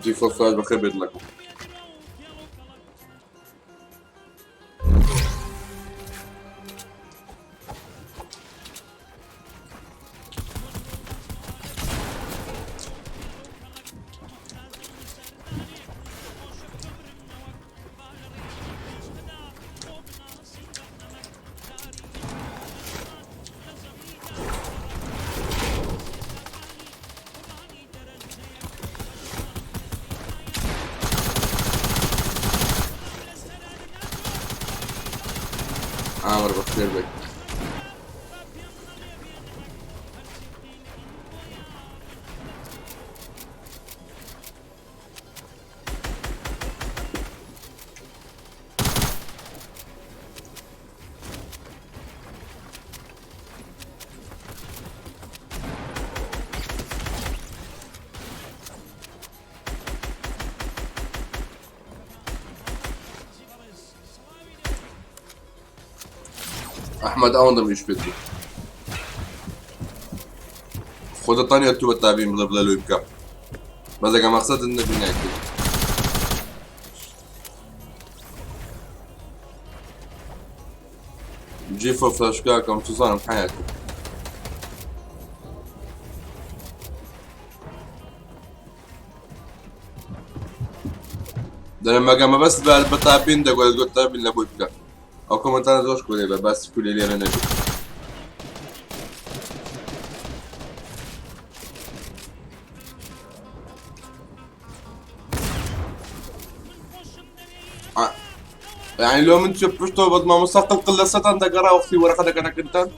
جی فۆر فلاش بەخێر بێت لەگەڵ. عامر بەخێر بێت. ئەحمەد ئەوەندەم ئیش پێت بوو. خۆ دەتوانی ئەتوو بە تابین بڵێ بڵێ لۆی بکە. بەس ئەگەر مەقسەدت نەبی ناکەی. جی فۆر فلاش کاکەم چزانم حەیاتی. دەرم مەگە مەبەست بە بە تابین دەگوت گوت تابین لە بۆی بکە. ئەو کۆمەنتانە زۆر کورێ بە باسی کولێ لێرە نەبێت. يعني لو من تشوف پشتەوە بەس مامۆستا قلقل لە سەتان دەگەڕا وەختی وەرەقە دەکەنەکردتان.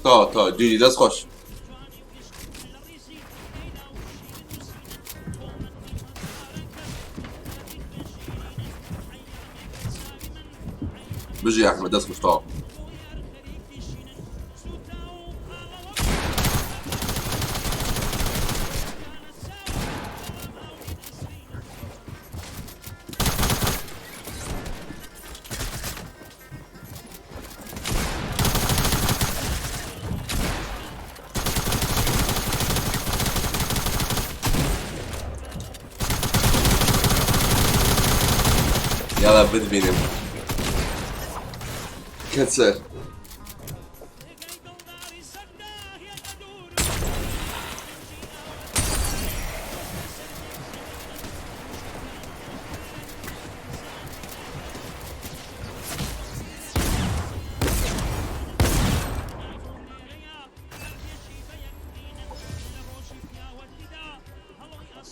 تا تا جیجی دەست خۆش. بژی ئەحمەد دەست خۆش تەواو. یاڵا بتبینم کەچەر.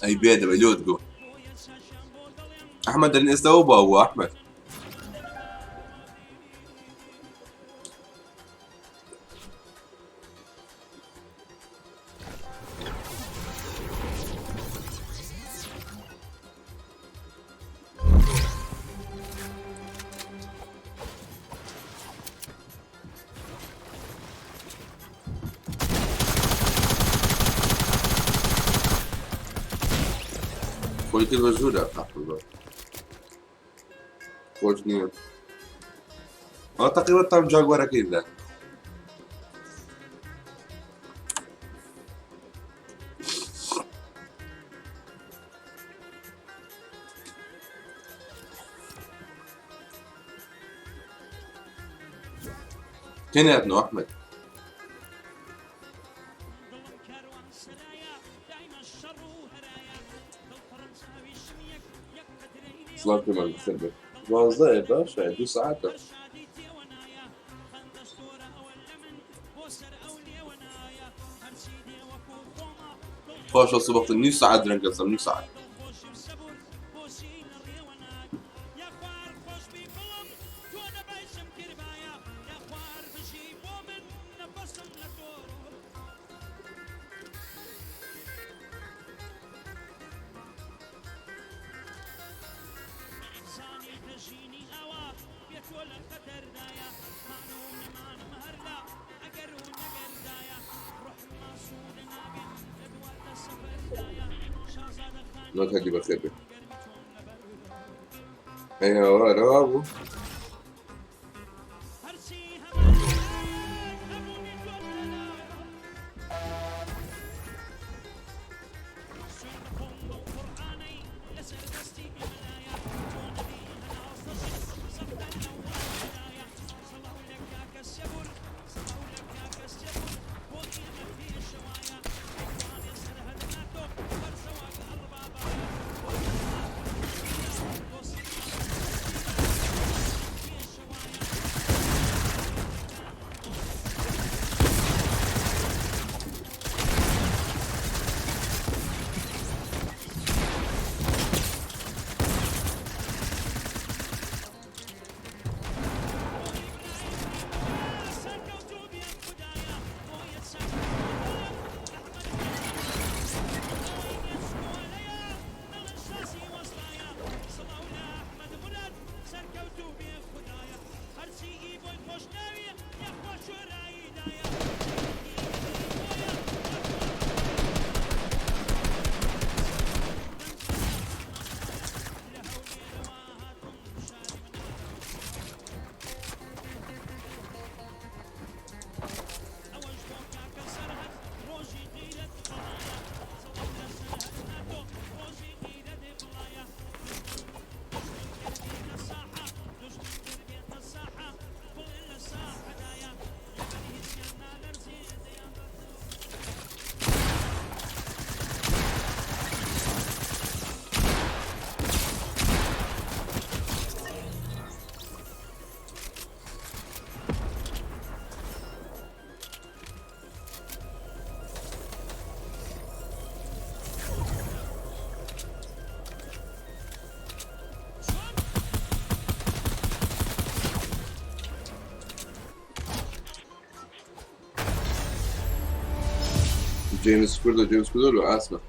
ئەی بێ دەبێ لۆت گۆ ئەحمەد دەرن ئێستا ئەو باوە ئەحمەد. خۆی کرد بە ژوورە خۆش نییە ئەوە تەقریبا تام جاگوارەکەی بدات. كان احمد. سڵاو پێمان بەخێر بێت. 12 باشە دوو سەعاتە. خۆش هەڵسو بەختە نیو سەعات درەنگ هەستم نیو سەعات. نۆکاکی بەخێر بێ. ئەی هاوارە وا بوو. جەیمس کوردە جەیمس کوردە لۆ ئاسمە.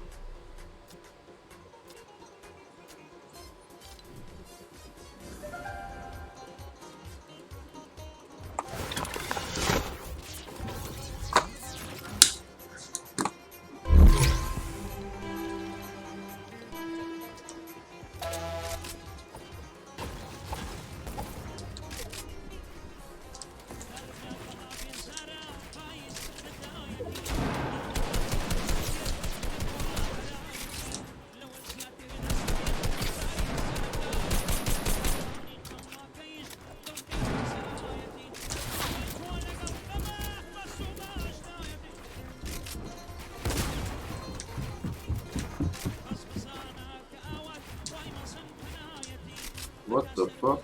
What the fuck?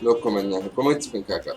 لۆ کۆمێنت ناکە کۆمێنت چ بکەن کاکە.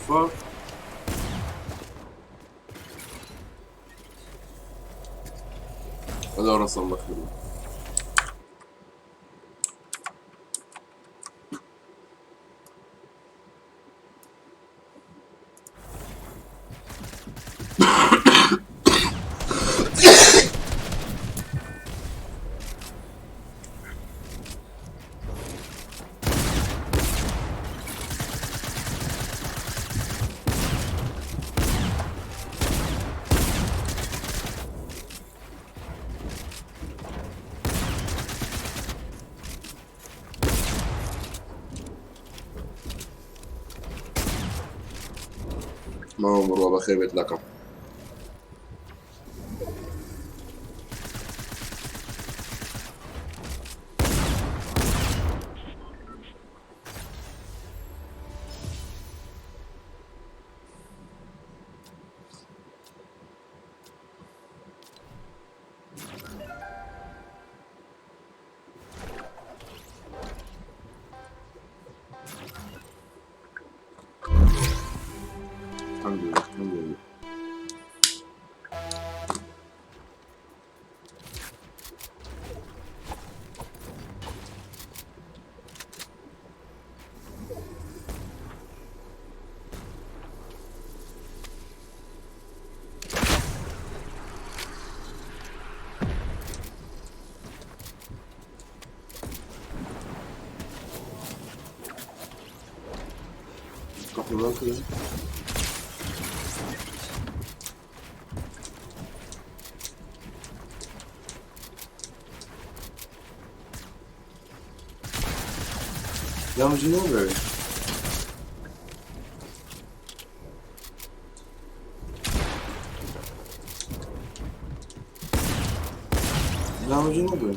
fuck؟ هەلۆ ڕەسەڵ بەخێر بێی. ماوە بڕوا بەخێر بێت لەکەم. الحمد لله الحمد لله. Kapıdan kırın. Yamcı ne oluyor? Yamcı ne oluyor?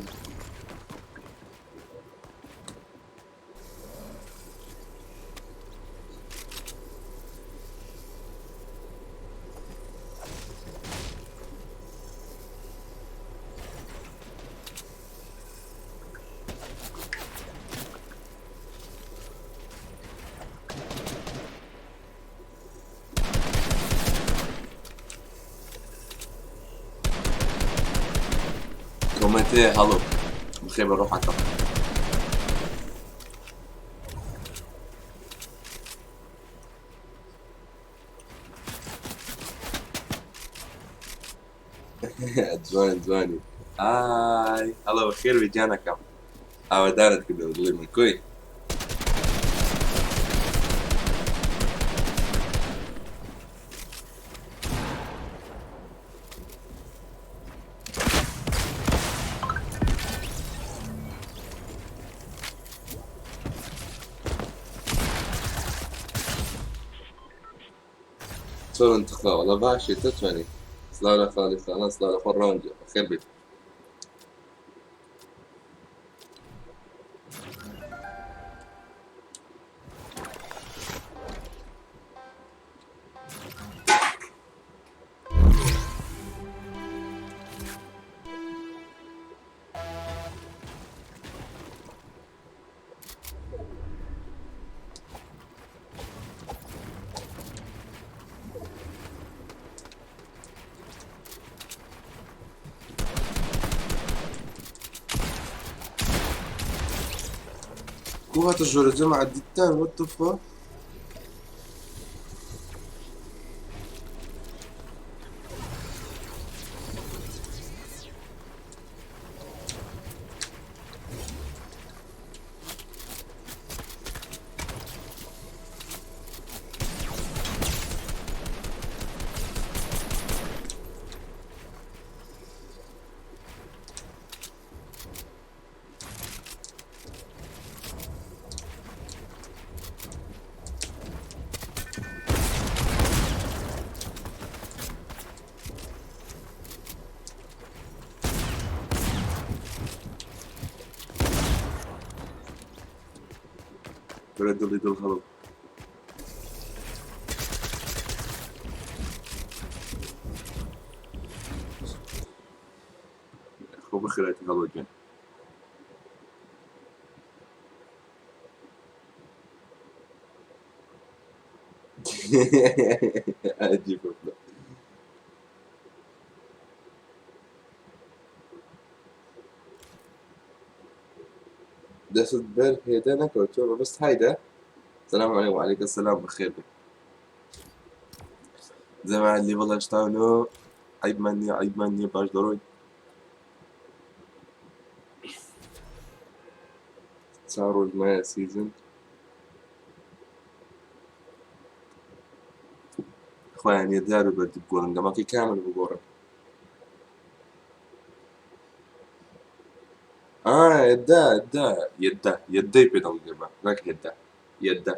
كومنت هلو بخير بروح على جوانی جوانی ئای هەڵە بەخێر بێ گیانەکەم ئاوەدانت کردەوە دڵی من کۆی. چۆن تخوا وەڵا باشی تۆ چۆنی سڵاو لە خاڵی ساڵان سڵاو لە خۆر ڕەوەندی بەخێر بێیت. کو هاتە ژۆرە جەماعەت دیتتان what the fuck؟ بەرە دڵی دڵ هەڵۆ. خۆ بخێرایتی هەڵۆ گیان. عجیبە. دەستت بەر هێدە نەکەوتووە مەبەست هایدە. سلام عليكم. وعليك السلام، بخير بك. زمان اللي والله اشتانو عیب من نییە، عیب من نییە، باش دەڕۆین. چند ڕۆژ مایە season خۆیان یەدار و بەردی بگۆڕن، گەمەکەی کامل بگۆڕن. ئا یەدا یەدا یەدا یەدەی پێ دەڵێن گەمە، نەک هێدا، یەدا.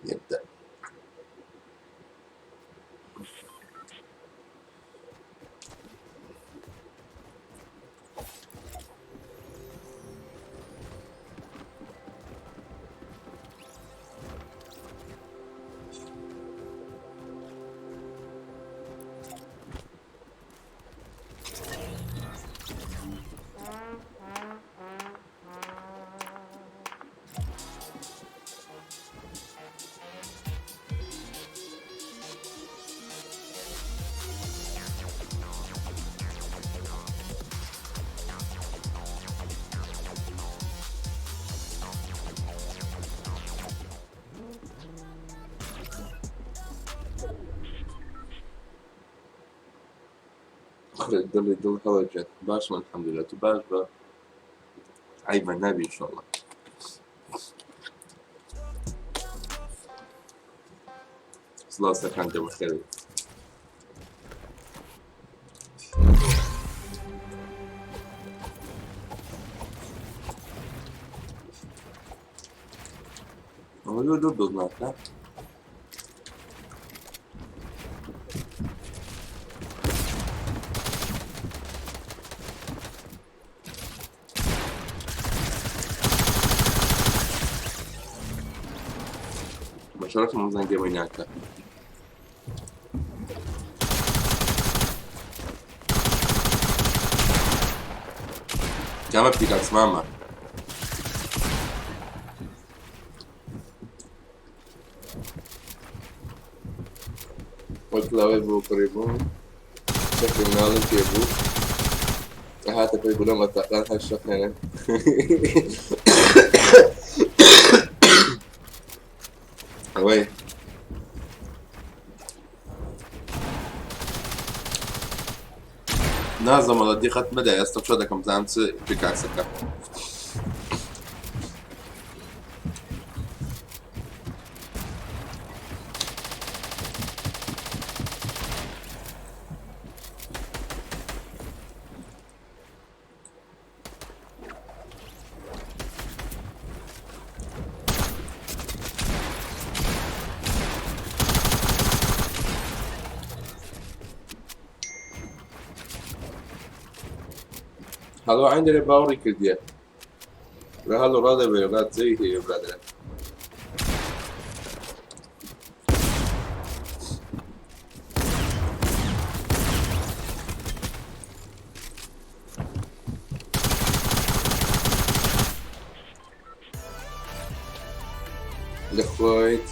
یەدا. دڵی دڵ هەڵەجێت. باشم الحمدلله، تو باش بە؟ عیبە نابی انشالله. سڵاو سەرخان دە، بەخێر بێی. ئەوە لۆ لۆ دڵ ناکە. بە شەرەفم ئەم زەنگێمەی ناکە. کامە pickaxe مامە؟ وەک لاوەی بۆ کوڕی بووم، چەکی مناڵم پێ بوو، هاتە پێی بڵێم ئەتاقان هەر شەقێنە. ئەوەی نازم وەڵا دیقەت مەدە، ئێستا چۆ دەکەم بزانم چ pickaxe ەکە. هەڵۆ عین دەرێ باوەڕی کردیە لە هەڵۆ ڕادەبێ ڕات زەوی هەیە برادەرە. لە خۆیت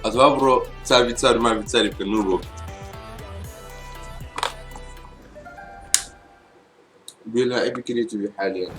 ئەتوا بڕۆ چاوی چار ماوی چاری بکە نوو بۆ بلاعب كريتيفي حاليا.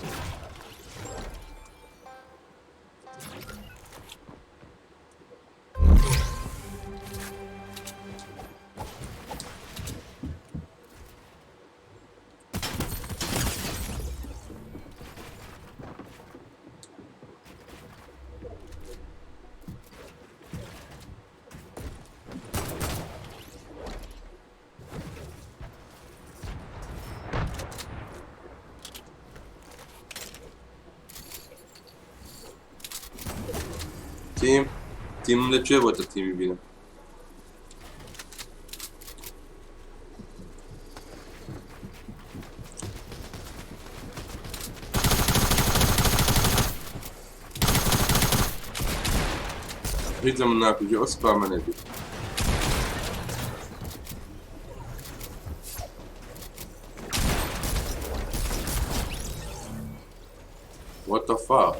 تیم تیم لە کوێ بۆتە تیمی بینم؟ هیچ لە من ناکوژی، ئەو سپامە نەبی. What the fuck?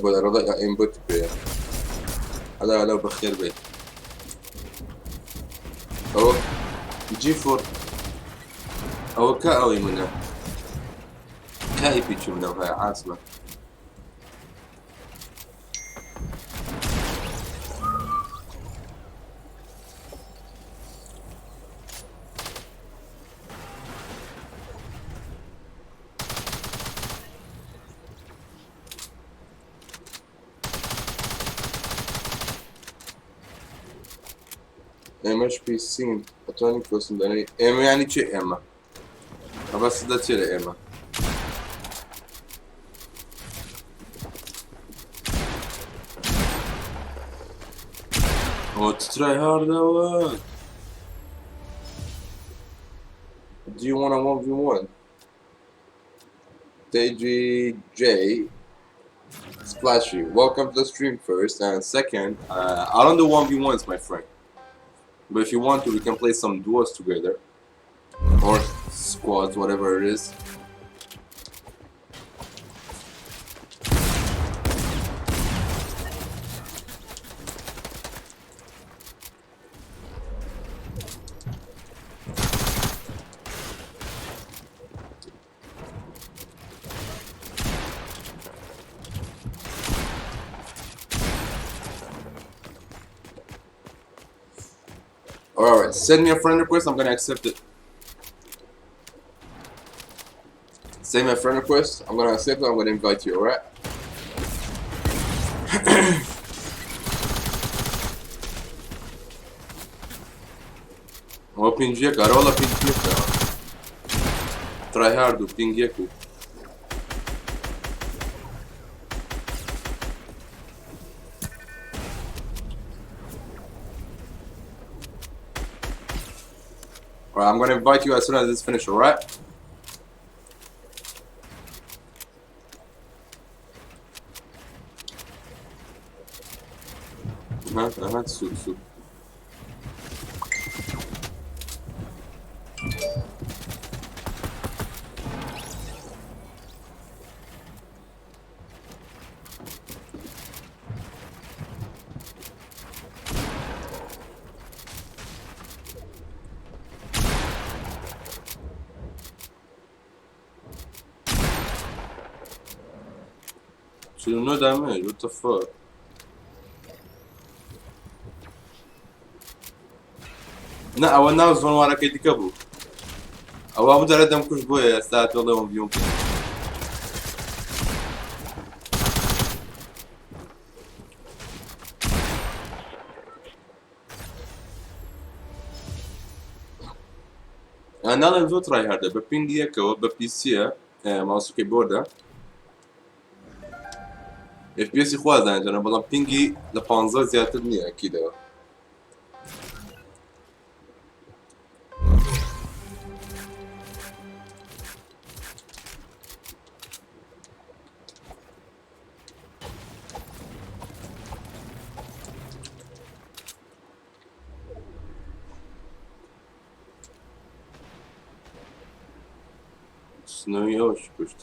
بۆ لە ئەم بۆت پێ. هەلا هەلا، بەخێر بێت. ئەوە جی فۆر، ئەوە کا ئەوەی منە کا ئەی پیچی منەوە هەیە عاسمە. ئێمەش پیسین، ئەتوانی کۆسم دەنەی ئێمە؟ ینی چێ ئێمە؟ ئەبەس دەچێ لە ئێمە. Oh, to try harder. Do you want a 1v1? TGJ Splashy, welcome to the stream first. And second, I don't do 1v1s, my friend. But if you want to, we can play some duos together. Or squads, whatever it is. Alright, send me a friend request, I'm gonna accept it. Send me a friend request, I'm gonna accept it, I'm gonna invite you, alright? ئەوە ping یەک، ئەرەوەڵە ping یەکە. Tryhard و ping یەک و Alright, I'm gonna invite you as soon as it's finished, alright? Uh-huh, سوک سوک. 49 damage, what the fuck? نا ئەوە ناو zone war ەکەی دیکە بوو. ئەوە هەموو جارە دەمکوشت، بۆیە ئێستا تۆڵێ 1v1 بکەین. ناڵێم زۆر tryhard ە، بە ping یەکەوە، بە PC یە، mouse و keyboard ە. FPS ی خوازانێتەوە، بەڵام ping ی لە 15 زیاتر نییە ئەکیدەوە. سنەوی ئەوش کوشت.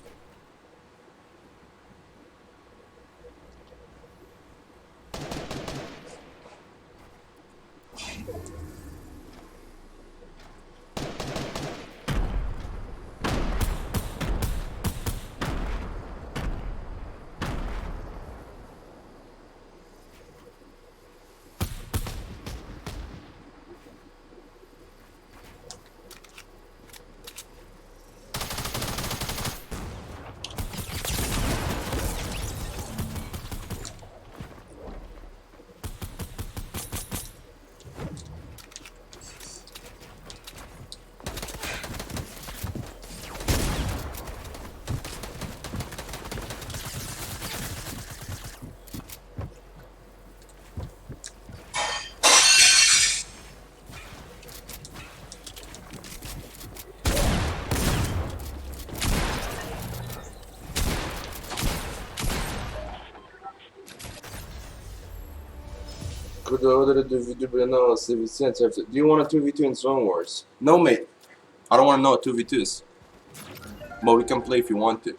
ordered a 2v2, but no, Do you want a 2v2 in Zone Wars? No, mate. I don't want to know what 2v2 is. But we can play if you want to.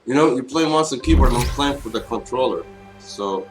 You know, you play mouse and keyboard, and I'm playing for the controller. So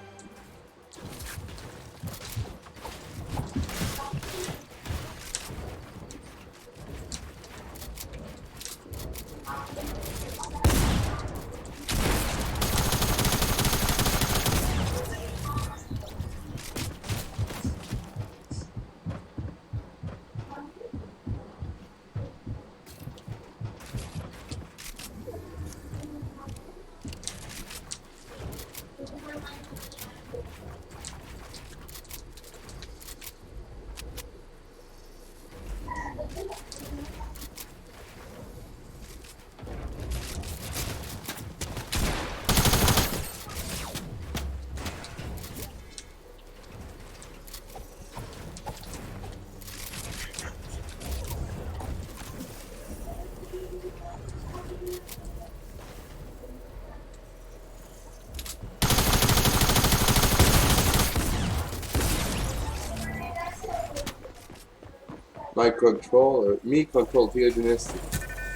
my controller, me control Theo Dynasty.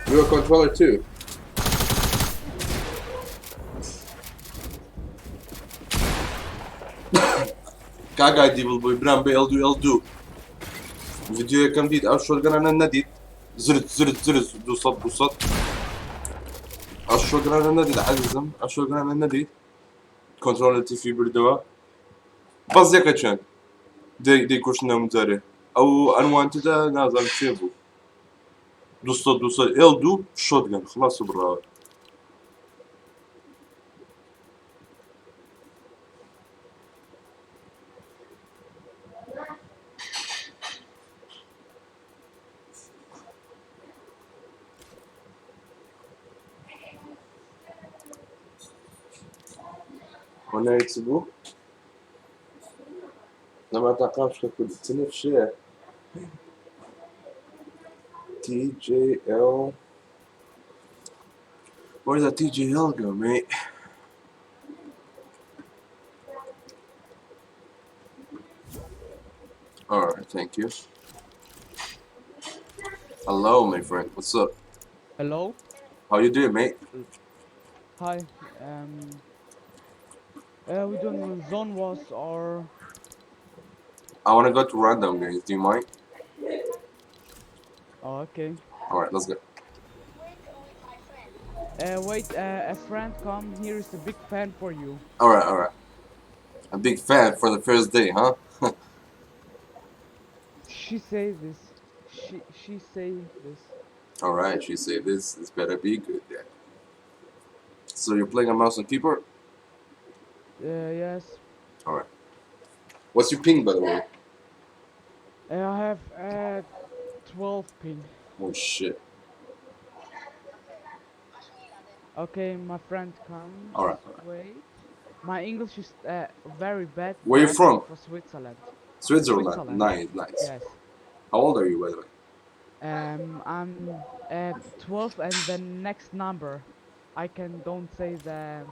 You're a controller too. کاک ئایدی بڵ بۆی برام بە L2 L2 ڤیدیۆیەکەم دیت ئەو shotgun انە نەدیت زرت زرت زرت 200 200 ئەو shotgun انە نەدیت عەزیزم ئەو shotgun انە نەدیت کۆنترۆڵ تیفی بردەوە بەس یەکە چەند دەیکوشتن ئەم جارێ ئەو unwanted ە نازانم چێ بوو 200 200 L2 shotgun خلاص و بڕاوە. هنا يكسبوا لما تعرفش كل تنف شيء TJL. Where does that TJL go, mate? Alright, thank you. Hello, my friend. What's up? Hello. How you doing, mate? Hi. We doing Zone Wars or? I want to go to random games. Do you mind? Oh, okay. All right, let's go. Wait, a friend come here is a big fan for you. All right, all right. A big fan for the first day, huh? She say this. She say this. All right, she say this. This better be good then. So you're playing a mouse and keyboard? Yes. All right. What's your ping, by the way? I have 12 ping. Oh shit. Okay, my friend comes. All right, all right. Wait. My English is very bad. Where are you but from? From Switzerland. Switzerland. Switzerland. Nice, nice. Yes. How old are you, by the way? I'm 12, and the next number, I can don't say the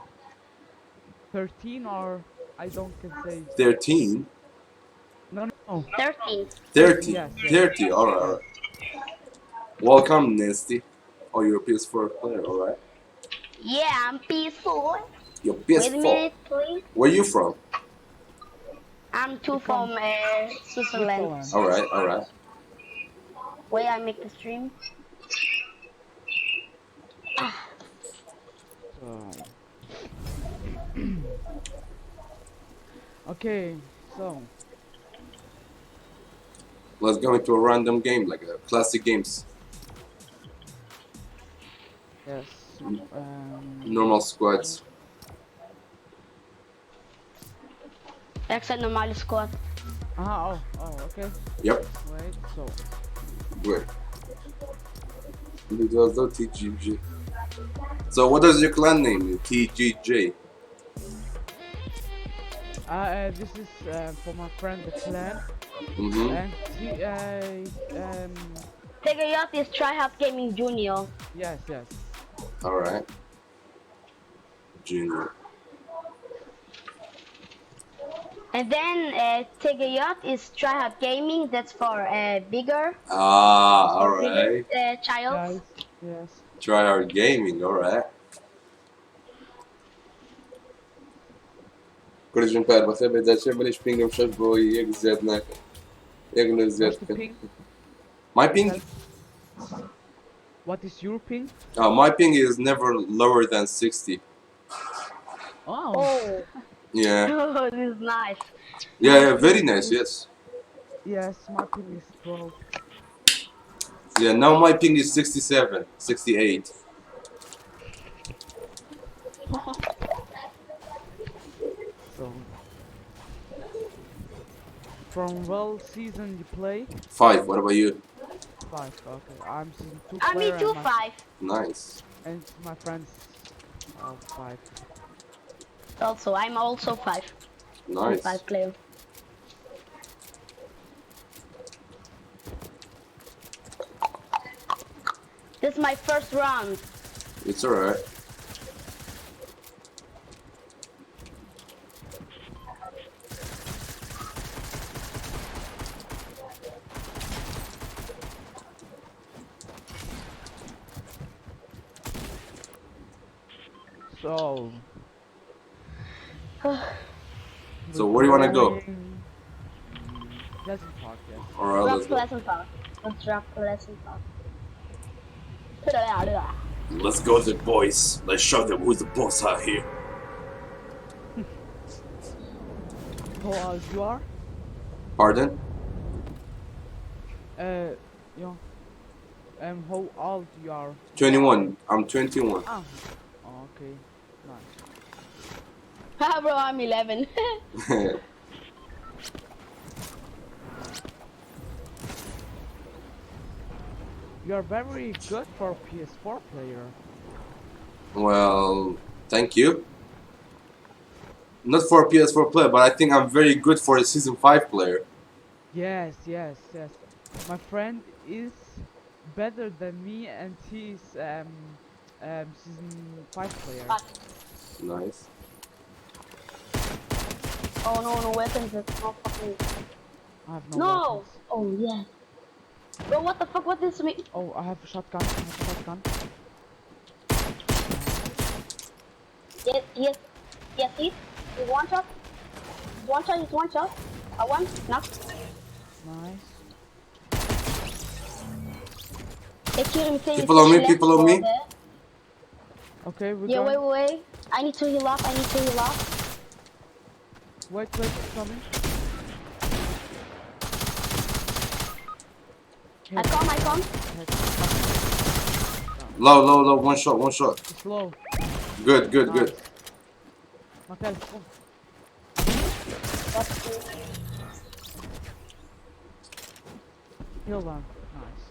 13 or I don't can say. 13? No, no. 13. 30. Yes, yes. 30. All right, all right. Welcome, Nasty. Oh, you're a PS4 player, all right. Yeah, I'm PS4. You're Wait a PS4. minute, please. Where are you from? I'm too from Switzerland. Switzerland. All right, all right. Wait, I make the stream. So. Okay, so. Let's go into a random game, like a classic games. Yes. Normal squads. Except normal squad. Oh, oh, okay. Yep. Wait, so. Wait. TGG. So what is your clan name? TGJ. This is for my friend the clan. And he, Take a is Tryhard Gaming Junior. Yes, yes. All right. Junior. And then TGJ is Tryhard Gaming. That's for bigger, Ah, all for bigger right. child. Guys, yes. Try hard gaming. All right. کوڕی ژن پار بەخێر بێ دەچێ منیش ping م شەش بۆ یەک زیاد ناکەم یەک لە زیاد What's the بکەن ping? My ping? Tell- What is your ping? My ping is never lower than 60. Oh, Oh, Yeah. this is nice. Yeah, my yeah, very ping nice, is yes. yes, my ping is 12. Yeah, now my ping is 67, 68. So from well season you play? 5, what about you? 5. Okay, I'm season 2 I me player too and my 5. Nice. and my friends are 5. Also, I'm also 5. I'm Nice. 5 player. This is my first round. It's alright. So So we're where do you wanna go? going Pleasant Park, yes. Alright, Drop let's go. Pleasant Park. Let's drop Pleasant Park. Let's go the boys. Let's show them who's the boss out here. How old you are? Pardon? Yeah. How old you are? 21. I'm 21. Ah, okay, nice. Ah, bro, I'm 11. You are very good for PS4 player. Well, thank you. Not for a PS4 player, but I think I'm very good for a season 5 player. Yes, yes, yes. My friend is better than me, and he's season 5 player. Fuck. Nice. Oh no, no weapons. That's not fucking. I have no No! weapons. Oh yes. Bro, what the fuck? What is me? Oh, I have a shotgun. I have a shotgun. Yes, yes, yes. He's one shot. He's one shot. He's one shot. I one knock. Nice. Ik hear him saying People on me, left people on for me. there. Okay, we're Yeah, wait, going. wait, wait. I need to heal up. I need to heal up. Wait, wait, coming. I come, I come. Head. Low, low, low. One shot, one shot. It's low. Good, good, good. Nice. Mattel, come. Heal them. Nice.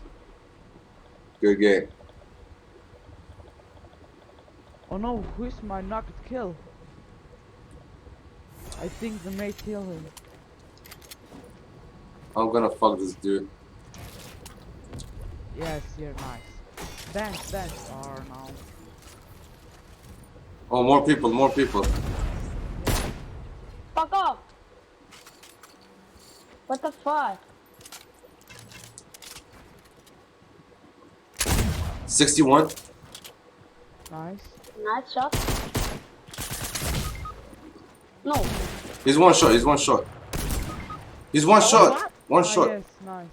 Good game. Oh no, who's my knocked kill? I think the mate kill him. I'm gonna fuck this dude. Yes, you're nice. Dance, dance are now. Oh, more people, more people. Fuck off. What the fuck? 61. Nice. Nice shot. No. He's one shot, he's one shot. He's one shot. What? One Ah, shot. Yes, nice.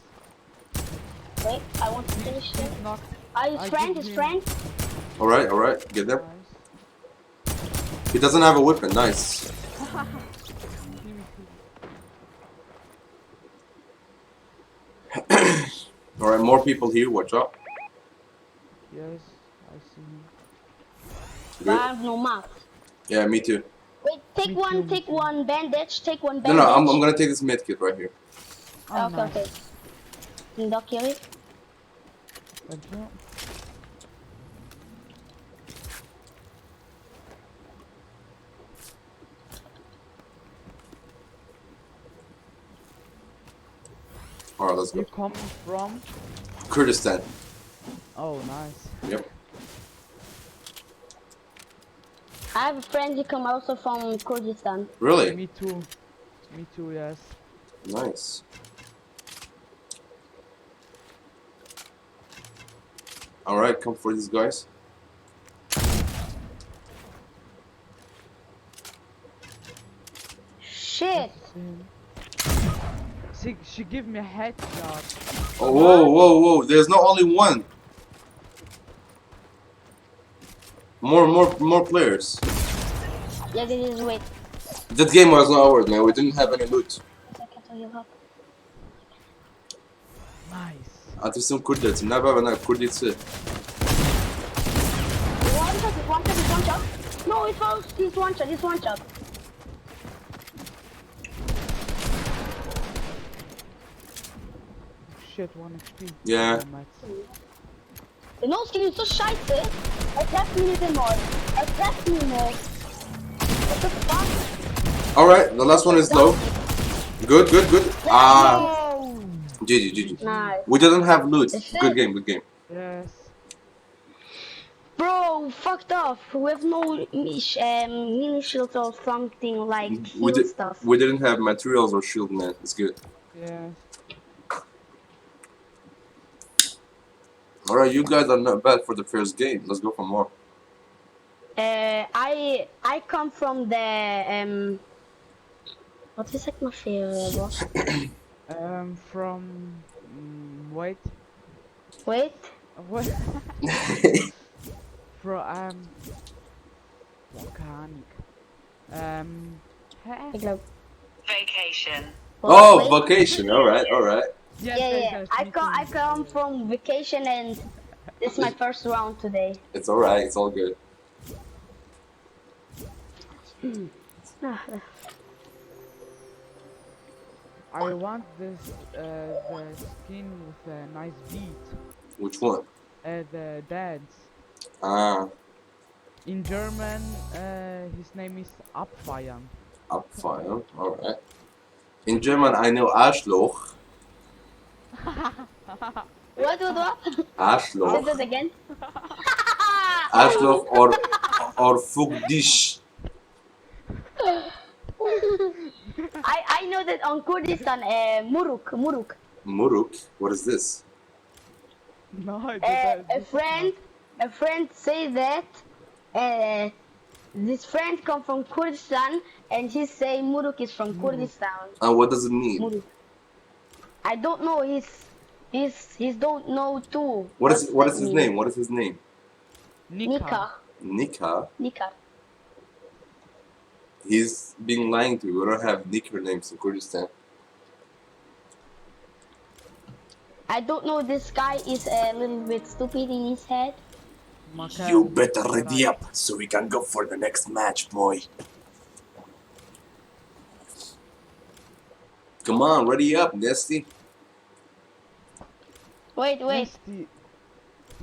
Wait, I want to finish him. He's knocked. Ah, his I friend, give his him- friend. Alright, alright. Get them. Nice. He doesn't have a weapon. Nice. Team Alright, more people here. Watch out. Yes, I see him. But Good. I have no map. Yeah, me too. Wait, take Me one, too, me take too. one bandage, take one No, bandage. no, I'm gonna take this med kit right here. Oh, okay, nice. okay. Doc Yuri. Thank you. Alright, let's go. You come from? Kurdistan. Oh, nice. Yep. I I have a friend who come also from Kurdistan. Really? Me too. Me too, yes. Nice. All right, come for these guys. Shit. She give me a headshot. Oh, whoa, whoa, whoa! There's not only one. More, more, more players. Yeah, this is wait. That game was not ours, man. We didn't have any loot. Second to heal up. Nice. ئەترسم کورد دەچم نا بابە نا کوردی چ One shot, it's one shot, it's one shot. No, it was it's one shot, it's one shot. Shit, 1 HP. Yeah. Oh, mate. The no skin is so scheiße. Er trefft mich nicht einmal. Er trefft mich nicht. What the fuck? All right, the last one is low. Good, good, good. Ah, Oh! GG, GG. Nice. We didn't have loot. Good game, good game. Yes. Bro, fucked off. We have no mini shield or something like We heal did. stuff. We didn't have materials or shield, man. It's good. Yes. All right, you guys are not bad for the first game. Let's go for more. I come from the wat is het nog weer, Bas? From wait. Wait. What? From Volcanic. Hè? Ik loop. Vacation. Oh, Wait. vacation. All right, all right. Yes, Yeah, yes, yeah. yes, I me come too. I come from vacation and this is my first round today. It's all right. It's all good. Ah, I want this the skin with a nice beat. Which one? The dance. Ah, In German, his name is Abfeiern. Abfeiern. All right. In German, I know Arschloch. What, what, what? Say Arschloch. that again. Arschloch or fuck dich. I know that on Kurdistan, Muruk, Muruk. Muruk. What is this? No, I didn't. A friend say that this friend come from Kurdistan and he say Muruk is from Kurdistan. And what does it mean? Muruk. I don't know. He's don't know too. What is What's what that is his mean? name? What is his name? Nika. Nika. Nika. Nika. He's being lying to you. We don't have Nika names in Kurdistan. I don't know. This guy is a little bit stupid in his head. Makan. You better ready up so we can go for the next match, boy. Come on, ready up, Nesty. Wait, wait. Nasty.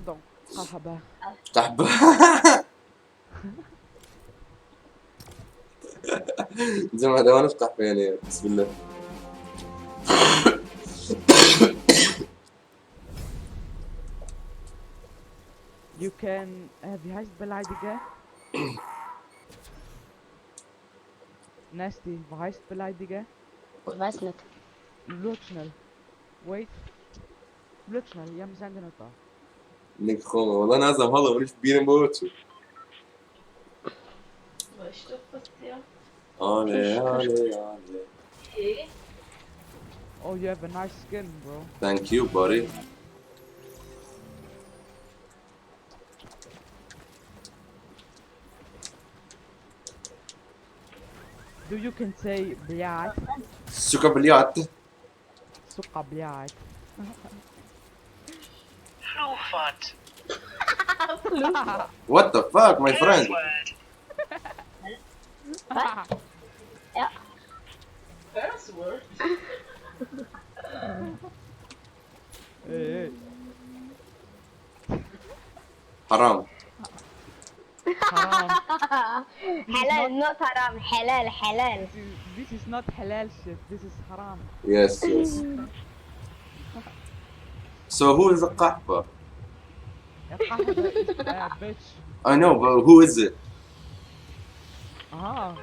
Don't. قحبة. قحبة. زي ما ده نفتح يعني بسم الله. You can wie heißt beleidige? Nasty, wie heißt beleidige? Ich weiß nicht. Look schnell. Wait. Look schnell, ja, wir sind noch da. نيك خوما والله نازم هلا وليش بيرن بوتشو. Weißt du, was der? Ale ale ale. Hey. Oh, you have a nice skin, bro. Thank you, buddy. Do you can say блядь? Сука, блядь. Сука, блядь. Fluchwort. What the fuck, my friend? Curse word. Ja. Curse word? Hey, hey. حرام. Haram. Halal, not haram. Halal, halal. This is not halal shit. This is haram. Yes, yes. So who is the قحبة? A قحبة is a bitch. I know, but who is it? Aha,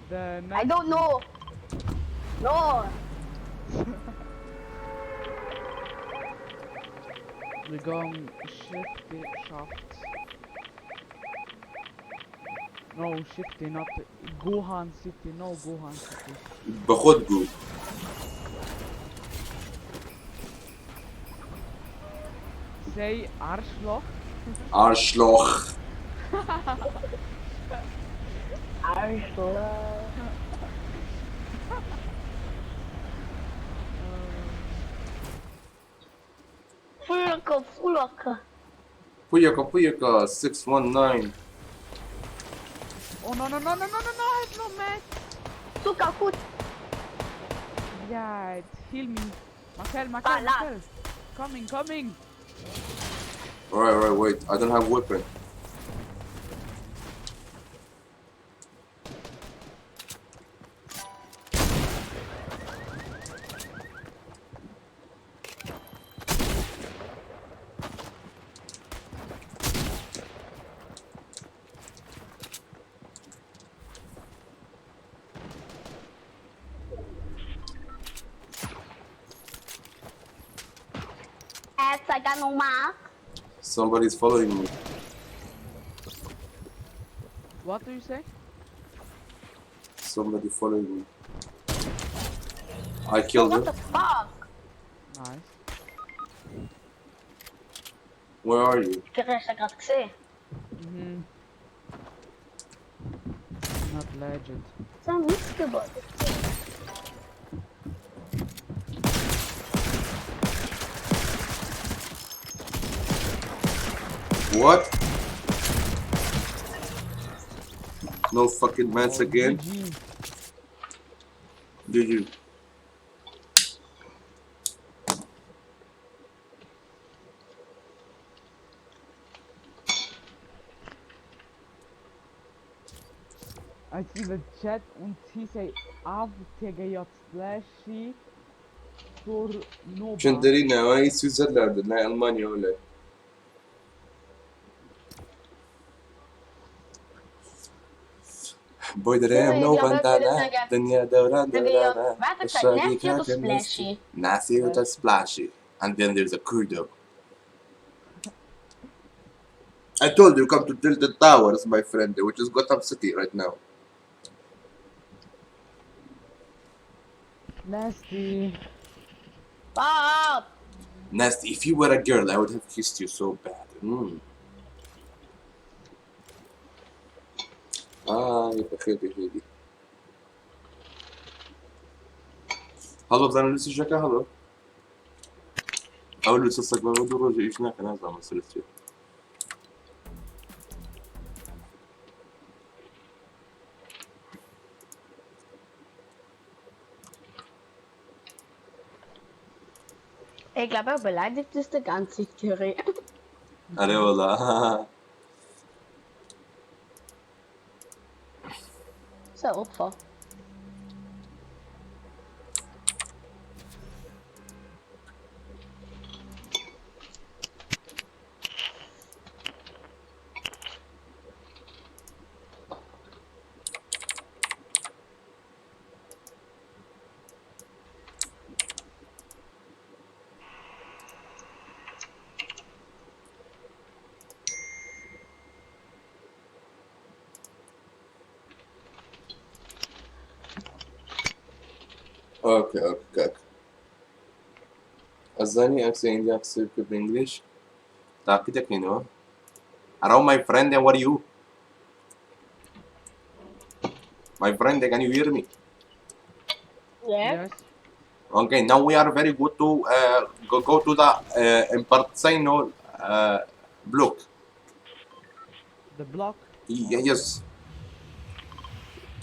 the I next don't know. No. We're going shifty shaft. No, shifty, not Gohan City. No, Gohan City. بەخۆت گوو. Say Arschloch. Arschloch. Arschloch. Fulaka, fulaka. Puyaka puyaka 619. Oh no no no no no no no! I have no mats. Zucker, gut. Yeah, heal me. Markel, Markel, Ballast. Markel. Coming, coming. Alright, alright, wait. I don't have weapon. Yes, I got no mark. Somebody's following me. What do you say? Somebody following me. I killed What him. the fuck? Nice. Where are you? Hast du gerade gesehen? Mhm. Not legit. So ein Missgeburt. What? No fucking mats Oh, again. GG. Did you? I see the chat und he say AVTGJ splashy Turnoba. Şenderina, ay Switzerland, ne Almanya öyle. Boy دريم نو بندانا دنيا دوران دورانا Splashy. Nasty with a splashy. And then there's a Kurdo. I told you come to Tilted Towers, my friend, which is Gotham City right now. Nasty. Bob! Nasty, if you were a girl, I would have kissed you so bad. آه بخير بخير. هلا بزانم لوسی ژەکە هەڵۆ ئەو لوسە سەگ بە دوو ڕۆژە ئیش ناکە نازانم سرت چیە. Ich glaube, er beleidigt ist die ganze Theorie. ئەرێ وەڵا. So ein Opfer. Okay okay کاک ئەزانی ئەکسە ئینجا قسە بکە بە ئینگلیش تاقی دەکەینەوە. Hello my friend, how are you? My friend, can you hear me? Yeah. Yes. Okay, now we are very good to go to the Impartsino block. The block? Yeah, yes.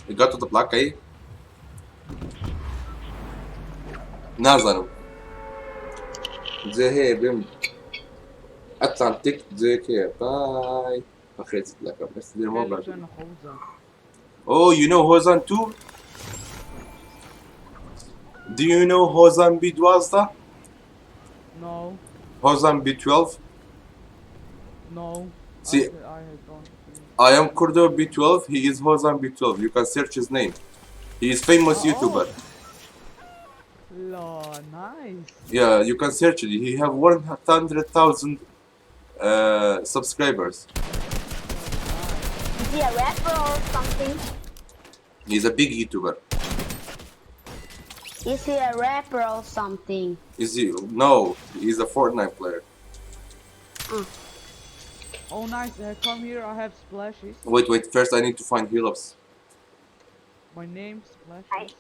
We got to the block, eh? نازانم جێ هەیە بێم ئەتلانتیک جێیەک هەیە بای بەخێرت لەکەم ئێستا دێمەوە بەر. Oh, you know Hozan too? Do you know Hozan B12? No. Hozan B12? No. See, I don't. I am Kurdo B12. He is Hozan B12. You can search his name. He is famous Oh. YouTuber. La, nice. Yeah, you can search it. He have 100,000 subscribers. Is he a rapper or something? He's a big YouTuber. Is he a rapper or something? Is he? No, he's a Fortnite player. Oh, nice. Come here. I have splashes. Wait, wait. First, I need to find heal ups. My name splashes.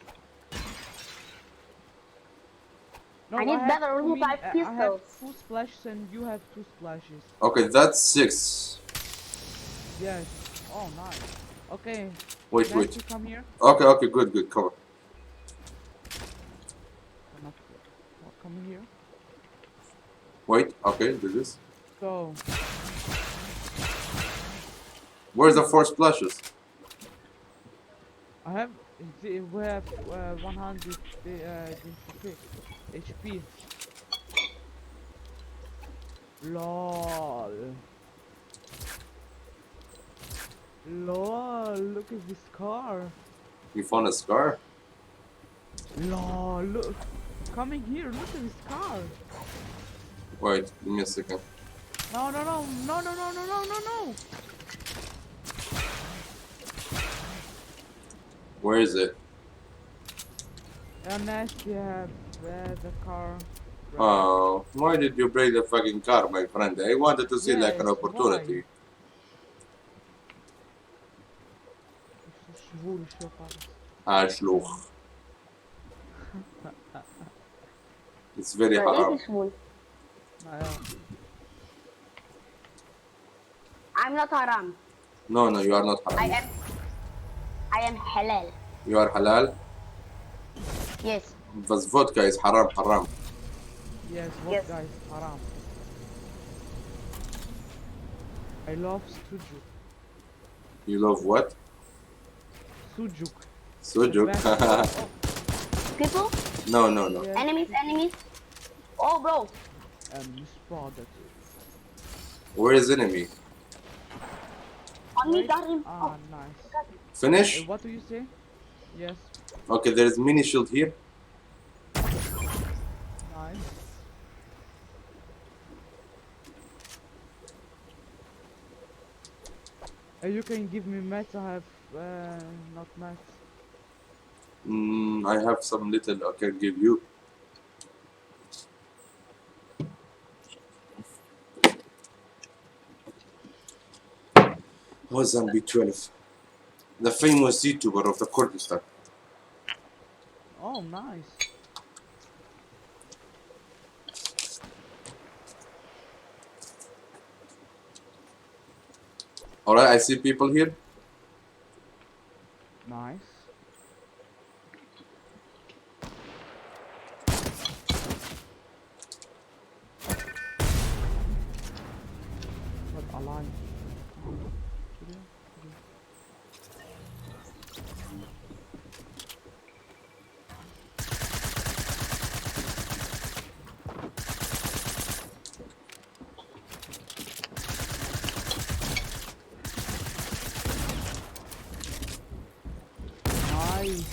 No, I need have better two loot, I have I have pistols. two splashes and you have two splashes. Okay, that's six. Yes. Oh, nice. Okay. Wait, wait. Nasty, come here. Okay, okay, good, good. Come on. Come up here. Oh, Come here. Wait. Okay, do this. So, Where's the four splashes? I have. We have 100 HP. LOL. LOL, look at this car. You found a scar? LOL, look. Coming here, look at this car. Wait, give me a second. No, no, no, no, no, no, no, no, no, no. Where is it? Nasty have the car. Oh, why did you break the fucking car, my friend? I wanted to see like an Yes, opportunity. Schwul, Schwul. Arschloch. It's very But haram. it is schwul. Naja. I'm not haram. No, no, you are not I haram. am. I am halal. You are halal. Yes. But vodka is haram, haram. Yes, Yes. vodka is haram. I love sujuk. You love what? Sujuk. Sujuk. The best- oh, People, No, no, no. yes, enemies, enemies. Oh, bro. Spotted. Where is enemy? On me, Wait. got him. Ah, Oh, nice. got him. Finish? What do you say? Yes, Okay, there is mini shield here. nice. You can give me mats, I have not mats. I have some little I can give you. Hozan B12, the famous YouTuber of the Kurdistan. Oh, nice. Alright, I see people here. Nice. What a line. Nice.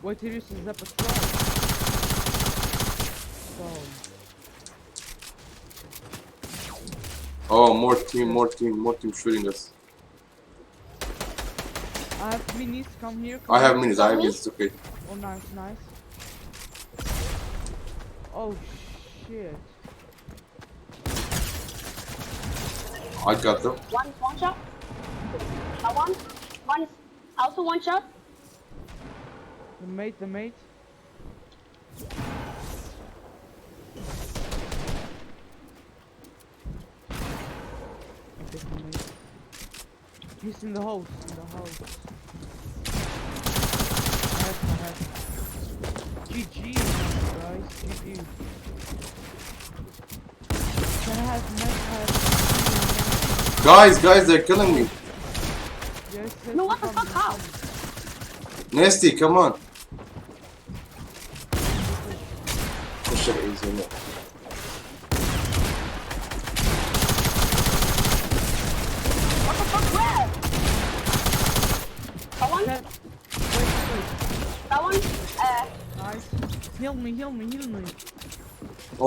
Wait, here is the patrol. So, Oh, more team, more team, more team shooting us. I have minis. Come here. Come I have here. minis, I have minis, it's okay. Oh, nice, nice. Oh shit. I got them. One is one shot. One. One is also one shot. The mate, the mate. I take the mate. He's in the house, in the house. I have. GG, guys, GG. Can I have mate? I have Guys, guys, they're killing me. Yes, yes, No, what the come, fuck? How? Nasty, come on. فشەک ئەیزێنێ. What the fuck? Where? That one? Wait, wait. That one? Nice. Heal me, heal me, heal me.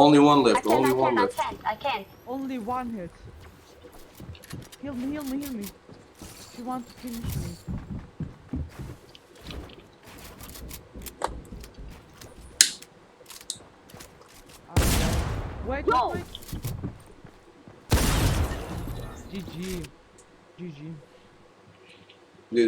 Only one I left, can't, only I one can't, I left. can't, I can't. Only one hit. Heal me, heal me, heal me. She wants to finish me. I'm dead. Wait, No. wait, wait. GG. GG. لێ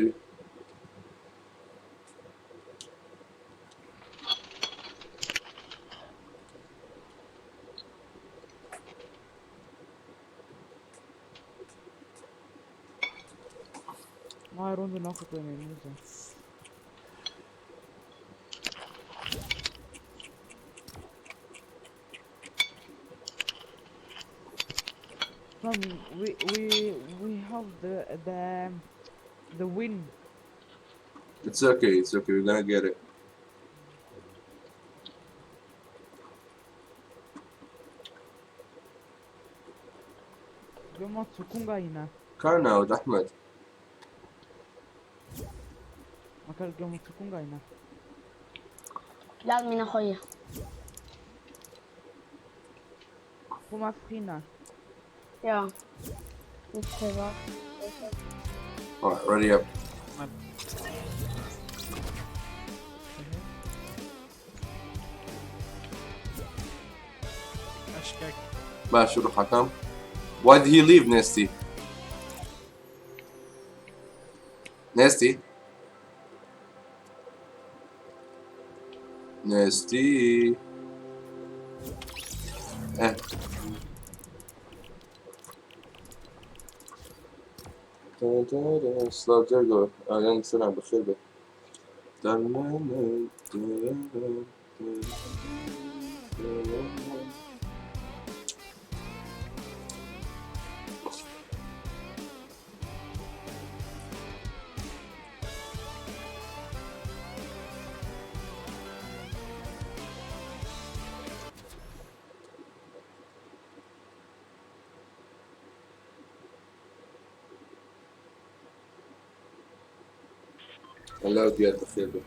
Neue Runde noch gewinnen, muss er. Come, we have the win. It's okay, it's okay, we're gonna get it. Gomotsu kungaina. كارناود أحمد. Makar gomotsu kungaina. لا من أخويا. Kuma frina. Ja. Nicht privat. Alright, ready up. أشكاك. ماشي روح حكم. Why did he leave, Nasty? Nasty? Nasty. Eh. سلاو جرجو أهلا سلام بخير بك. هلا ديال بخير بك.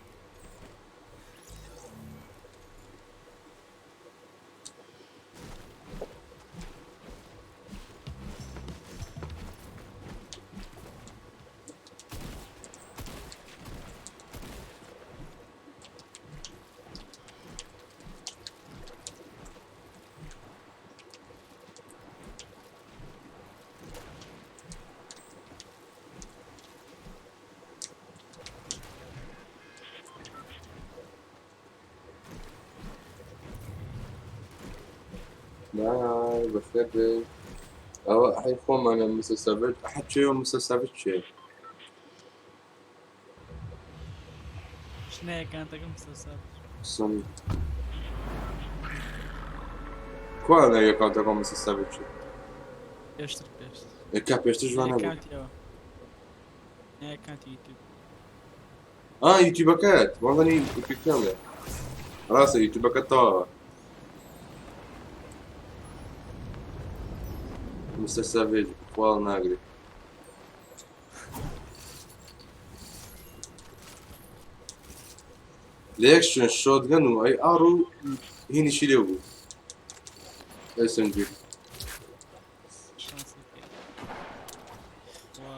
لا بخير بك. ئەوە حەی خۆمانە مستەر ساڤج ئەحەد چێ و مستەر ساڤج چێ. شنو كانت مستر سافج؟ سم کوا ناوی ئەکاونتەکە مستەر ساڤج چێ؟ پێشتر پێشتر. کە پێشتر جوان نەبوو. ئەکاونتی ئەوە. ئەکاونتی یوتیوب. ئا یوتیوبەکەت وەڵانی پێکەڵێ ڕاستە یوتیوبەکەت تەواوە. مستەر ساڤج خواڵ ناگرێ. لە یەک شوێن شۆتگەن و ئەی ئاڕ و هینیشی لێ بوو. SMG. شانسەکەی. وا.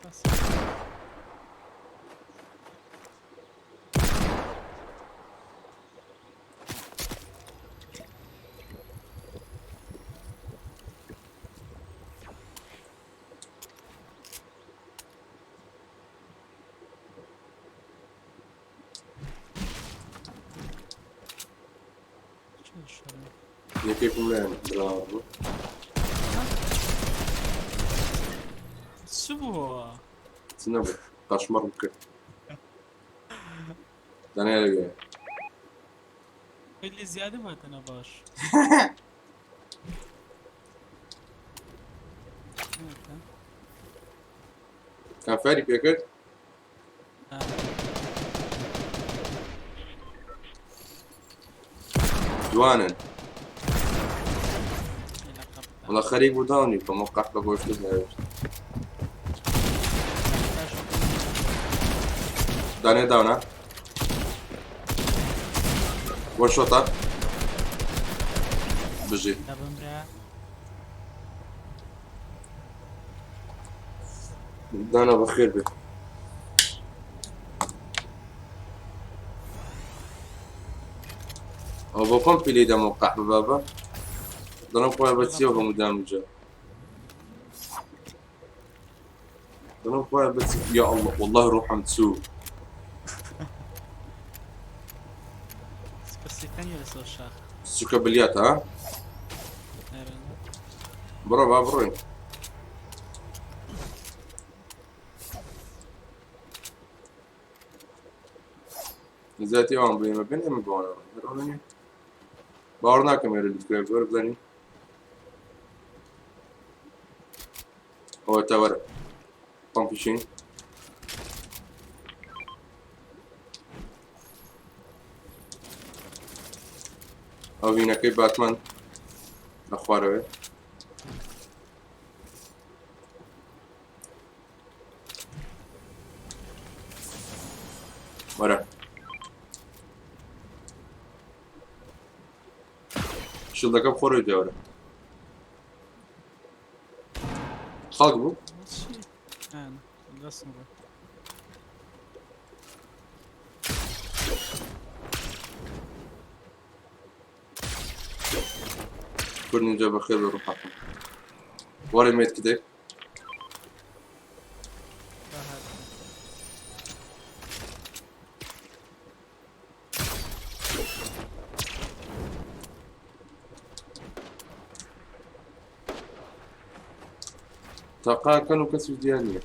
بەس. چۆن شەڕە؟ یەکێکم لایەن براوە. چ بووە؟ چ نەبوو قەشمەڕم کرد. دەنێ لەوێ. اللي زیادە باتەنە باش. کافاری پێکرد؟ دوانن. وەڵا خەریک بوو داونی بکەم ئەو قەحپە گۆشتت ناوێت. دانێ داونە وەن شۆتە بژی. دانا بەخێر بێ. ئەو بۆ پەمپی لێی دەمەوە قەحبە بابە دەڵێم خۆیان بە چیەوە هەموو دامجە دەڵێم خۆیان بە چی یا الله والله ڕوحم چوو. سوکە بلیاتە ها؟ بڕۆ با بڕۆین. نزاتی ئەوان بۆ ئێمە بێن ئێمە بەوانە ڕۆین. باوەڕ ناکەم ئێرە لوتکرای بەر بزانین. ئەوە تا وەرە پەمپیشین. ئەو وینەکەی باتمان لە خوارەوەی. وەرە شیڵدەکە بخۆرەوە دێوەرە خەڵک بوو. کورد نینجا بەخێر بێ ڕوحەکەم. وەرە مێت کدێک. تاقاکەن و کەسی دیار نییە.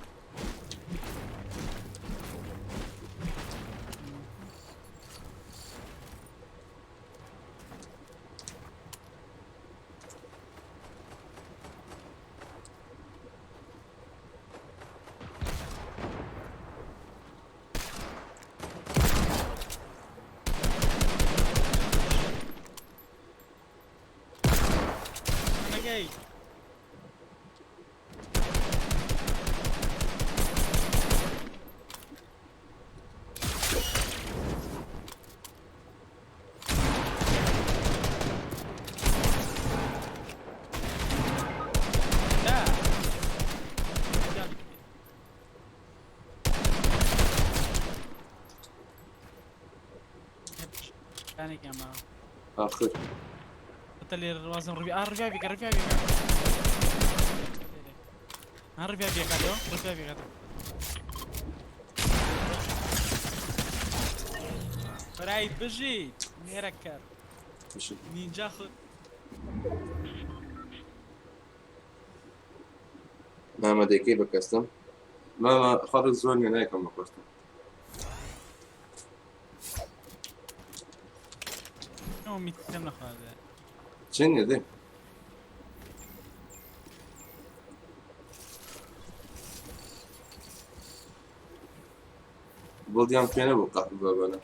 ئاخر برای بژیت نێرەکەر نینجا خ مامە دەیکەی بە کەستم مامە خەڵک زۆر نیە نایکەم بە کەستم. چ نیە دێ بڵدیان پێ نەبوو قەحپ بابەنە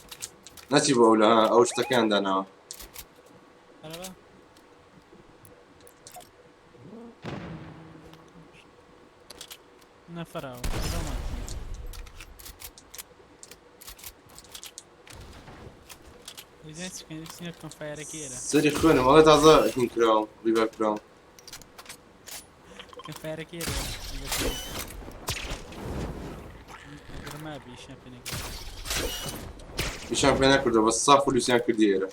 نەچی بۆ ئەولا ئەو شتەکەیان داناوە. نەفەراوە سەری خوێنم ئەڵێ تازە هین کراوم ڕیڤایڤ کراوم. ئیشیان پێ نەکردەوە بەس ساف و لوسیان کردی ئێرە.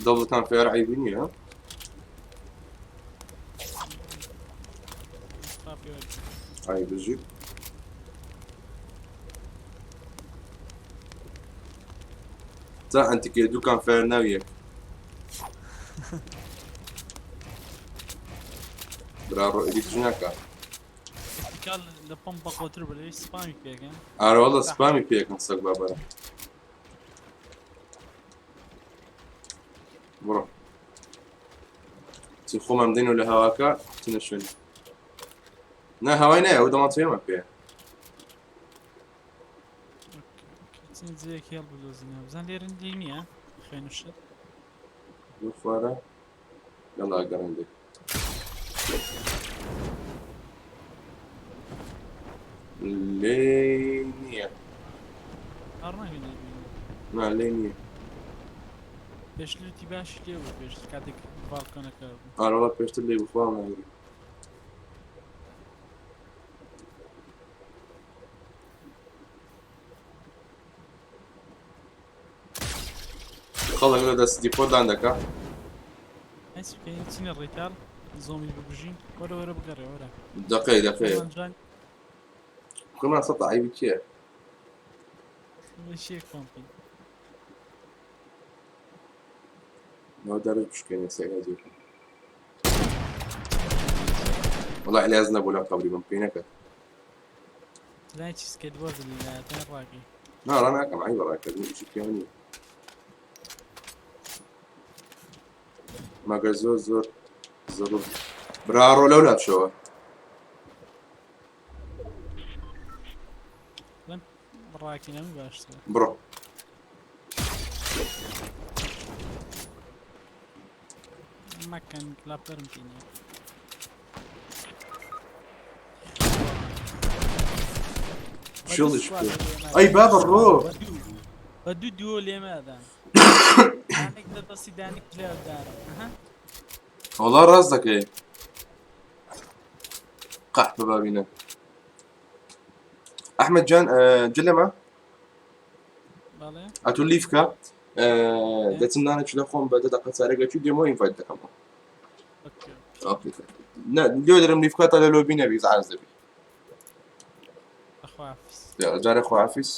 دەوڵەتان فێر عەیبی نییە؟ ئای بژی. تا ئەنتیکێ دووکان فێر ناویەک. برا ڕۆ ئیدی ناکا. لە پەمپ بەقوەتر بوو لەوێ سپامی پێکەن. ئارە وەڵا سپامی پێکەن سەگ بابەرە. بڕۆ چی خۆمان بدەینەوە لە هەواکە چنە شوێنی. نا هەوای نایە ئەو دەمانچەیەمە پێ. چین جێیەک هێڵ بدۆزینەوە بزان لێرە لێ نییە خوێن و شت. دوو خوارە یاڵا گەڕێن دێ. لێی نییە. هەڕ ناکەین لێ بینی. نا لێی نییە. پێشتر لوتی باشی لێ بوو پێشتر کاتێک باڵکۆنەکە بوو. ئارەوەڵا پێشتر لێی بوو خوا ناگری. خەڵک لە دەست دیپۆدان دەکا. هیچ بکەین چینە ڕیتال زۆمبی بکوژین وەرە وەرە بگەڕێ وەرە. دەقەی دەقەیە. خۆمان جوان خۆمان سەتا عەیبی کێیە؟ شێک پۆمپین. ناو دەرج بشکێنێ سەگا زۆر. وەڵا ئیلیاس نەبوو لەم قەبری بم پێی نەکەت. لای چی سکەیت بۆرد لایەتان ڕاکەی. نا ڕا ناکەم عەیبە ڕاکردن ئیشی پێوە نییە. مەگەر زۆر زۆر زەڕور برا ڕۆ لەو لاچەوە. لەم ڕاکینەم باشترە. بڕۆ. مەکەن کلاپەرم پێ نییە. شڵش بکە. ئەی بابە ڕۆ. بە دوو دووە لێمادان. دانێک لە دەستی دانێک لێدارم. وەڵا ڕاست دەکەی. قەحپە بابینە. ئەحمەد جان جلەمە بەڵێ ئەتو لیفکە دەچم نانێکی لە خۆم بە دە دەقە چارێک لە دێمەوە invite دەکەمەوە. okay. okay نا لێ دەرم لیفکە تا لە لۆبی نەبی زعاز دەبی. خواحافظ. جارێ خواحافیز.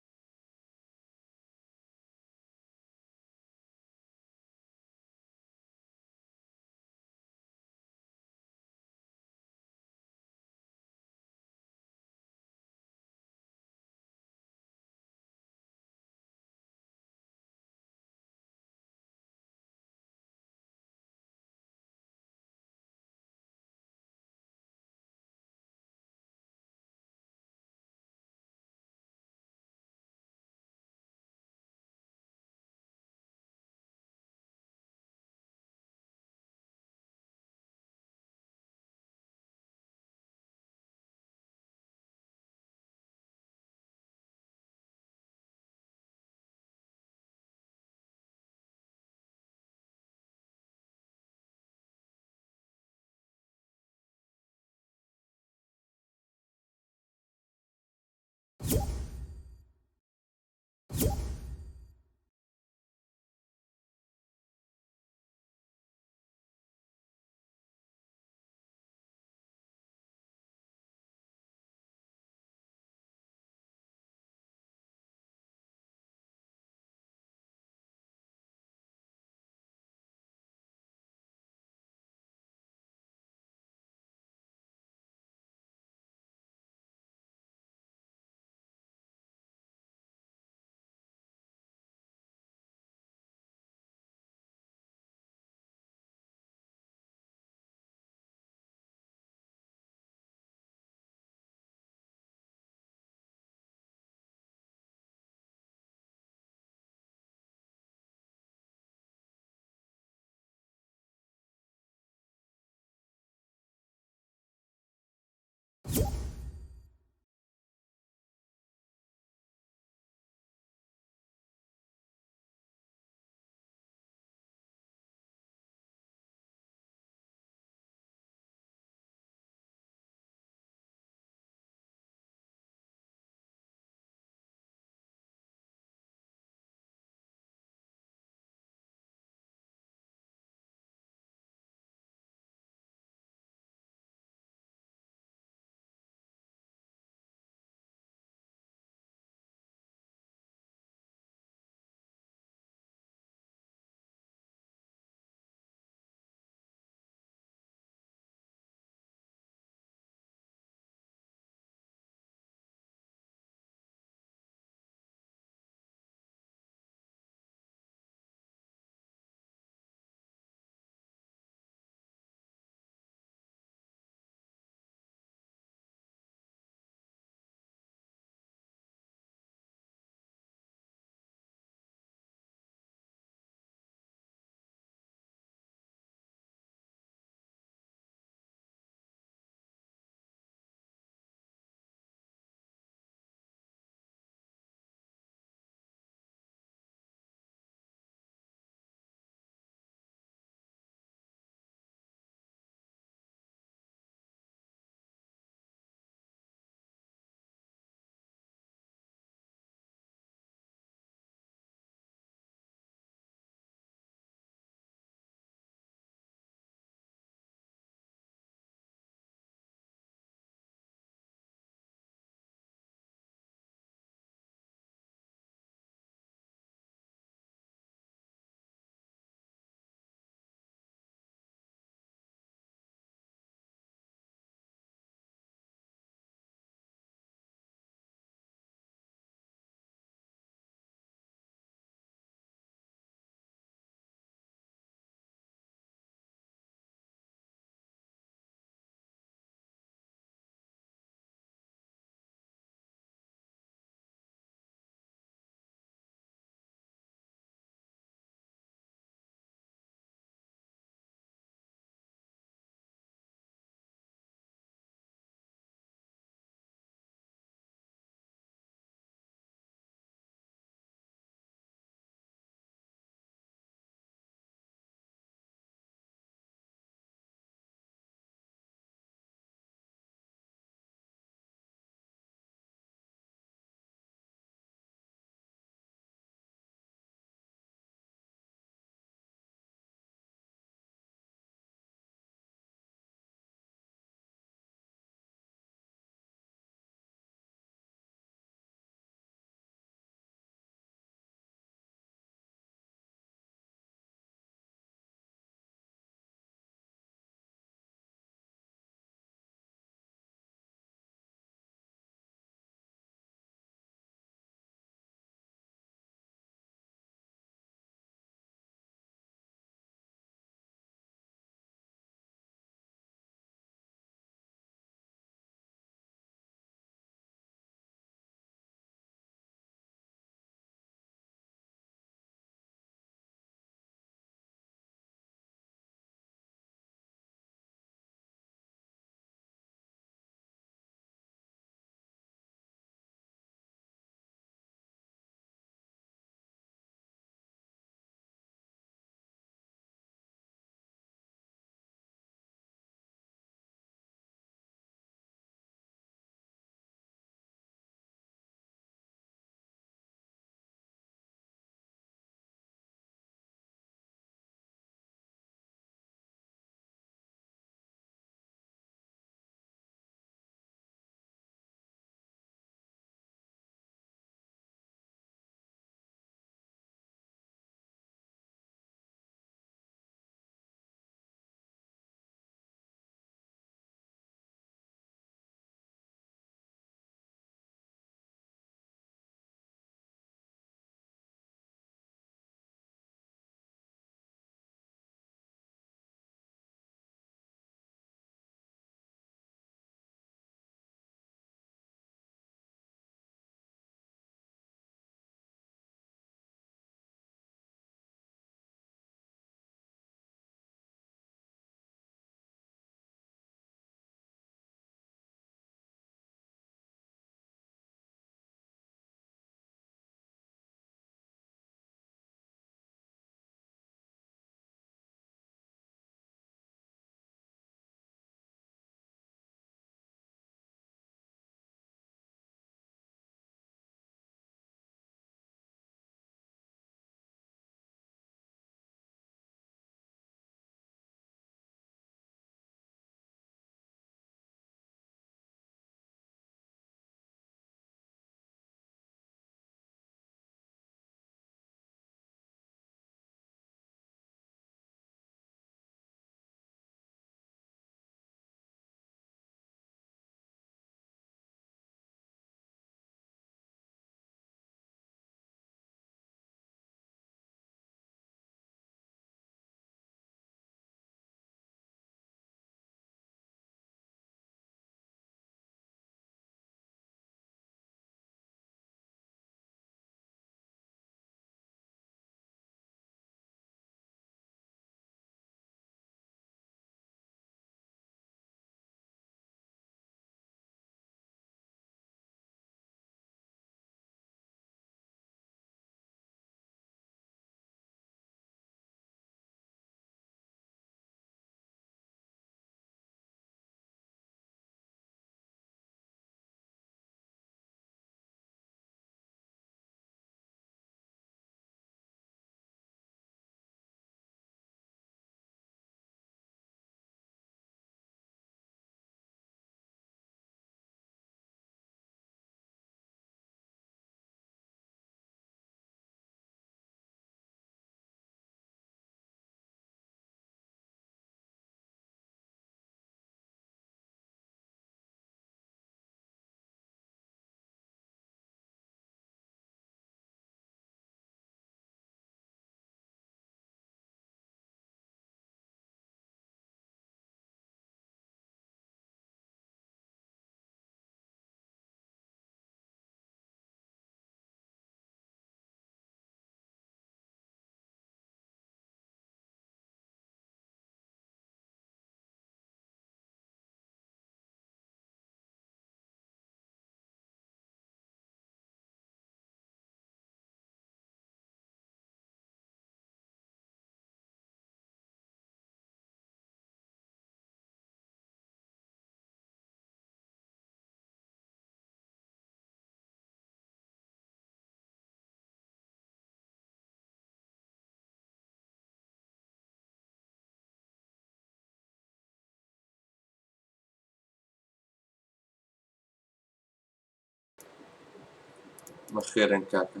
بەخێرن کاکە.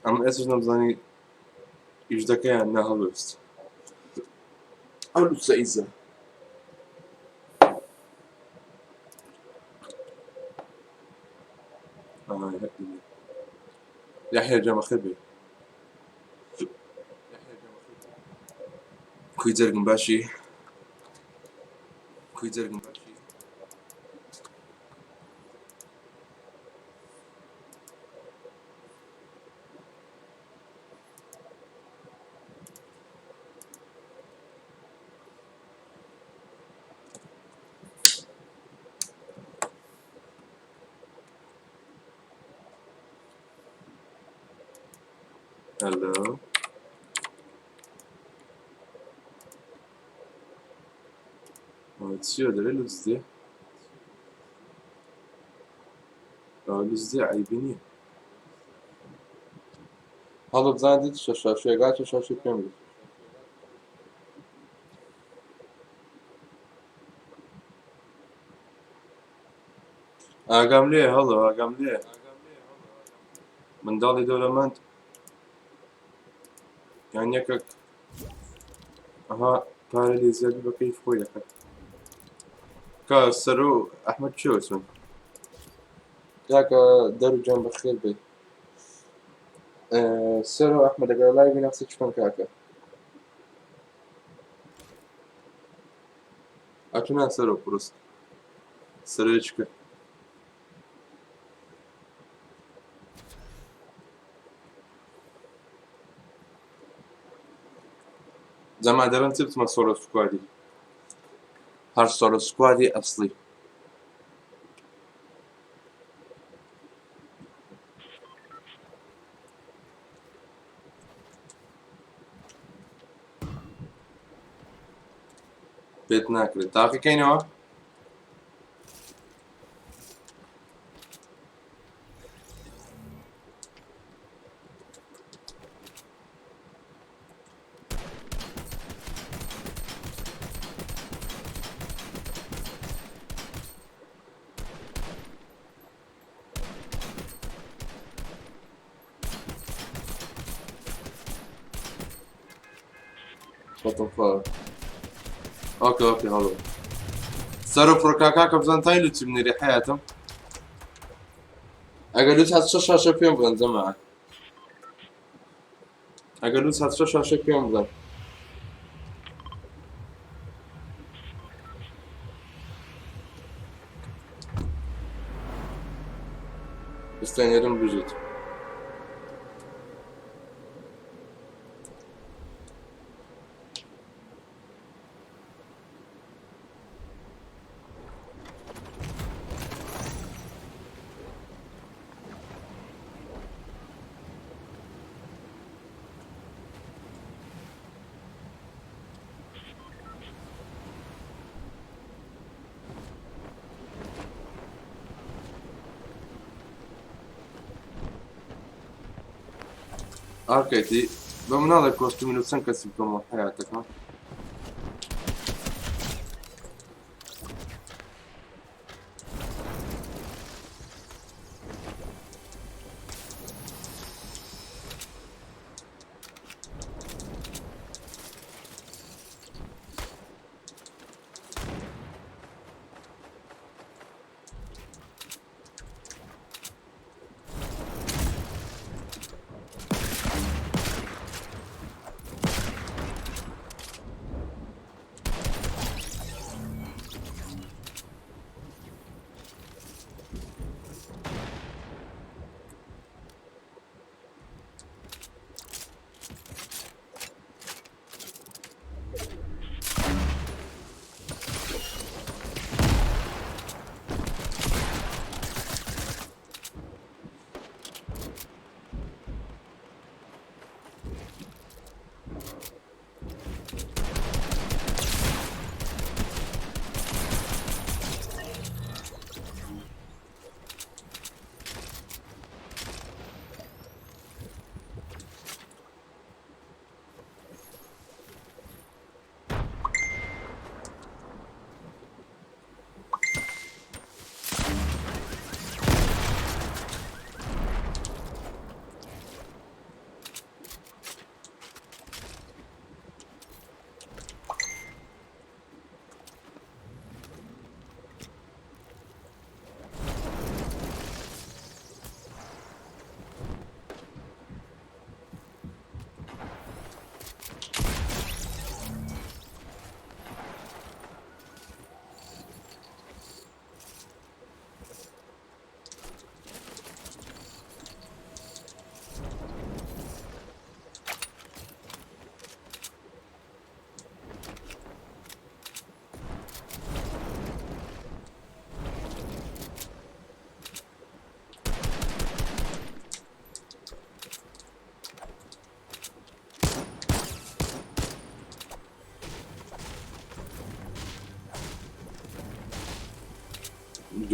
ئەم ئێستش نەمزانی ئیش دەکەیان نا هەڵوێست. ئەو لوتسە ئیزە. یاحیا جا بەخێر بێ. کوی جەرگم باشی؟ کوی جەرگم باشی؟ هەلۆ چییە دەرێ لوتس دێ؟ لوتس دێ عەیبی نییە. هەڵۆ بزانە دیت چە شاشەیە گا چە شاشەی پێم بێت. ئاگام لێیە هەڵۆ ئاگام لێیە. منداڵی دەولەمەند یان یەکێک ئەها پارە لێ زیادی بە کەیف خۆی دەکات. کا سەرۆ ئەحمەد چێوە چۆن؟ کاکە دەروجان بەخێر بێی. سەرۆ ئەحمەد لەگەڵ لایڤی ناقسە چ بکەم کاکە؟ ئەتو نا سەرۆ پرست سەرۆی چکە؟ جەما دەرم چ بچمە سۆلۆ سکوادی هەر سۆلۆ سکوادی ئەسڵی. پێت ناکرێت تاقیکەینەوە؟ What the fuck? ئۆکە ئۆکە هەڵۆ سەرۆ فڕۆکە کاکە بزان تای لوتی بنێری حەیاتم ئەگەر لوت هات شەش شاشە پێم بڵێن جەماعەت ئەگەر لوت هات شەش شاشە پێم بڵێن ئێستا نێرم بژیت. ئاکەتی بە مناڵێک کۆستومی لە چەند کەسی بکەمەوە حەیاتەکە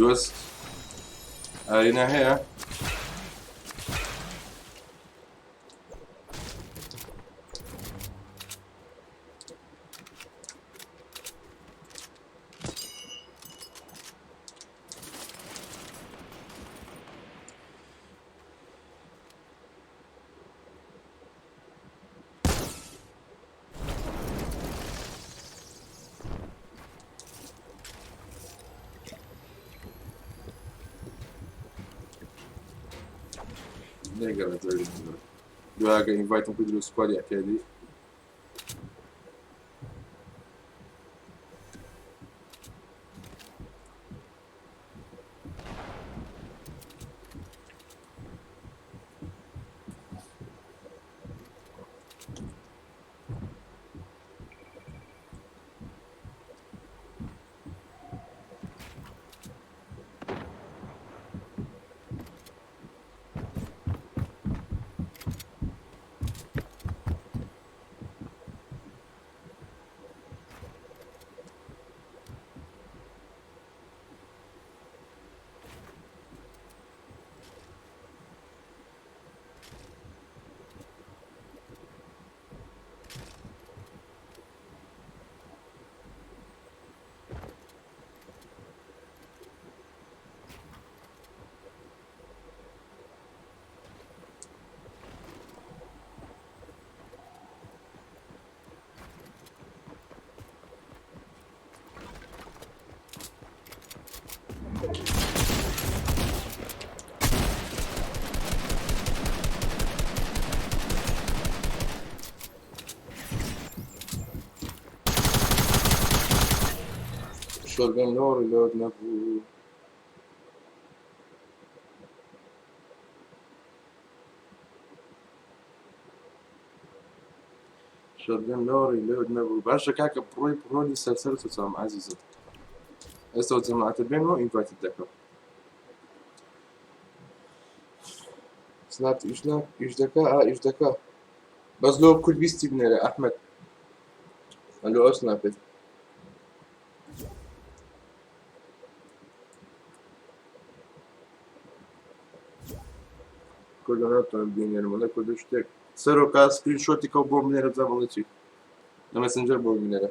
دۆست ئارینا هەیە؟ نەگەڕێت دوایگە ئینڤایتم کرد لە سوپاری ئەکادی. شۆرگەن لۆ ڕیلۆد نەبوو. شۆرگەن لۆ ڕیلۆد نەبوو. باشە کاکە، پڕۆی پڕۆنی سەرسەر چۆم عزیزم، ئێستا جەماعەتە بێنەوە ئینڤایتت دەکەم. سناپ ئیش ئیش دەکا؟ ئا ئیش دەکا، بەس لۆ کورد 20 بنێرە ئەحمەد، لۆ ئەو سناپێت. کوردە ناتوانم بینێرم وەڵێ کوردە شتێک سەرۆکا سکرین شۆتی کەو بۆ بنێرە، بزانم بڵێ چی لە مەسنجەر بۆ بنێرە.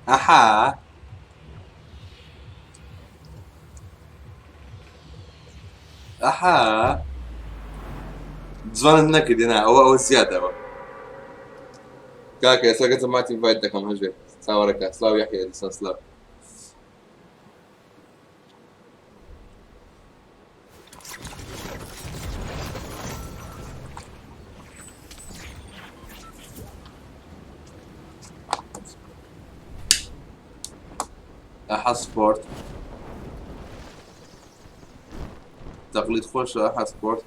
ئەحا ئەحا، جوانت نەکردی. نا، ئەوە زیادەوە کاکە. ئێستا کە جەماعەتی ئینڤایت دەکەم، هەژێ چاوەڕێکە. سلاو یحیى دیسان سلاو. ئەحا سپۆرت تەقلید خۆشە. ئەحا سپۆرت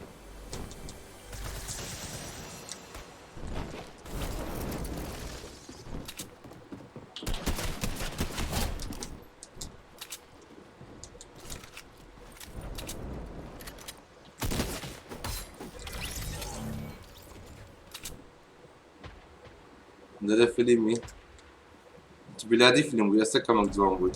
دەرێ فیلمی بلادی فیلم بوو، ئێستا کەمەک جوان بووی.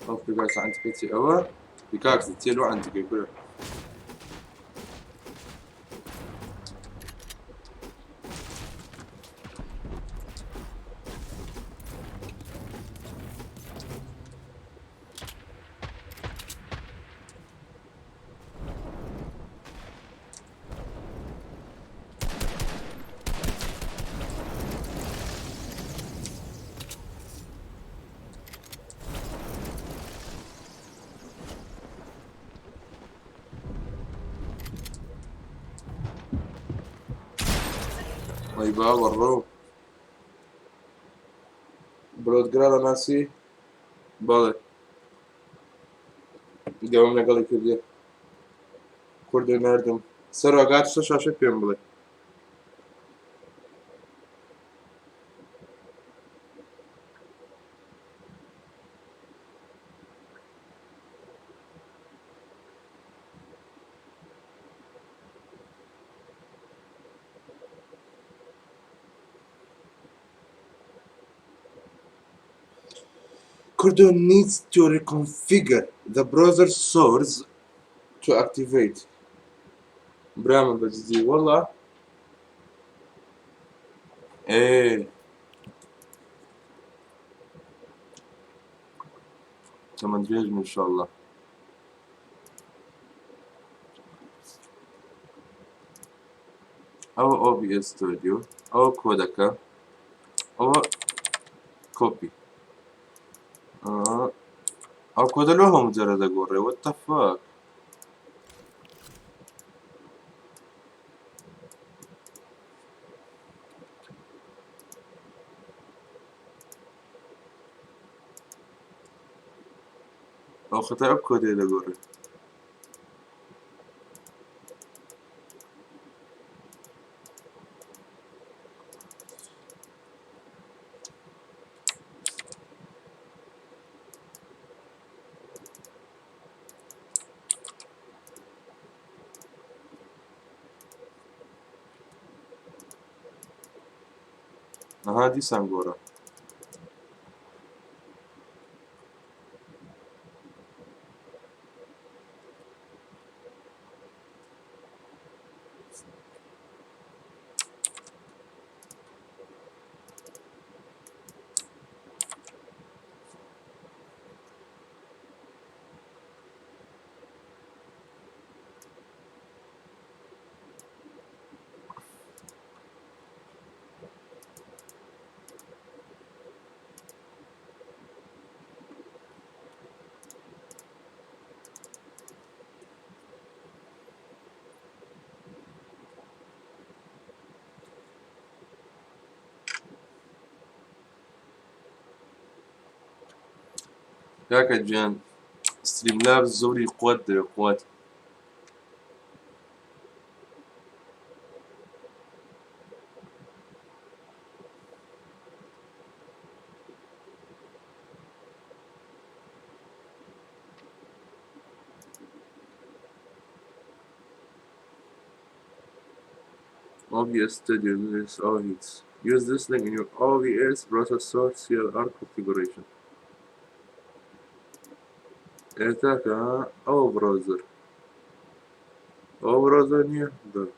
ئەو پێگاس عەنتیکەچی ئەوە پیکاکس تێلو عەنتیکەی کورە. ئەی باوەڕۆ برۆدگرا دەناسی؟ بەڵێ گەوم لەگەڵی کردیە کوردە ناردم سەرۆ گات سە شاشە پێم بڵێ. Kurdo needs to reconfigure the browser source to activate. برامە بەجدی وەڵا ئێ تەمەن درێژ بن ئینشاڵڵا. ئەوە OBS Studio ئەوە کۆدەکە ئەوە کۆپی ئەو کۆدە لۆ هەموو جارە دەگۆڕێ what the fuck. ئەو خەتای ئەو کۆدەیە دەگۆڕێ. ئەها دیسان گۆڕا. کاکە گیان ستریم لابس زۆری قوت دەوێ قوت. OBS Studio this all hits. Use this link in your OBS browser source CLR configuration. ئێتاکە ئەو browser ئەو browser نییە؟ بەڵێ.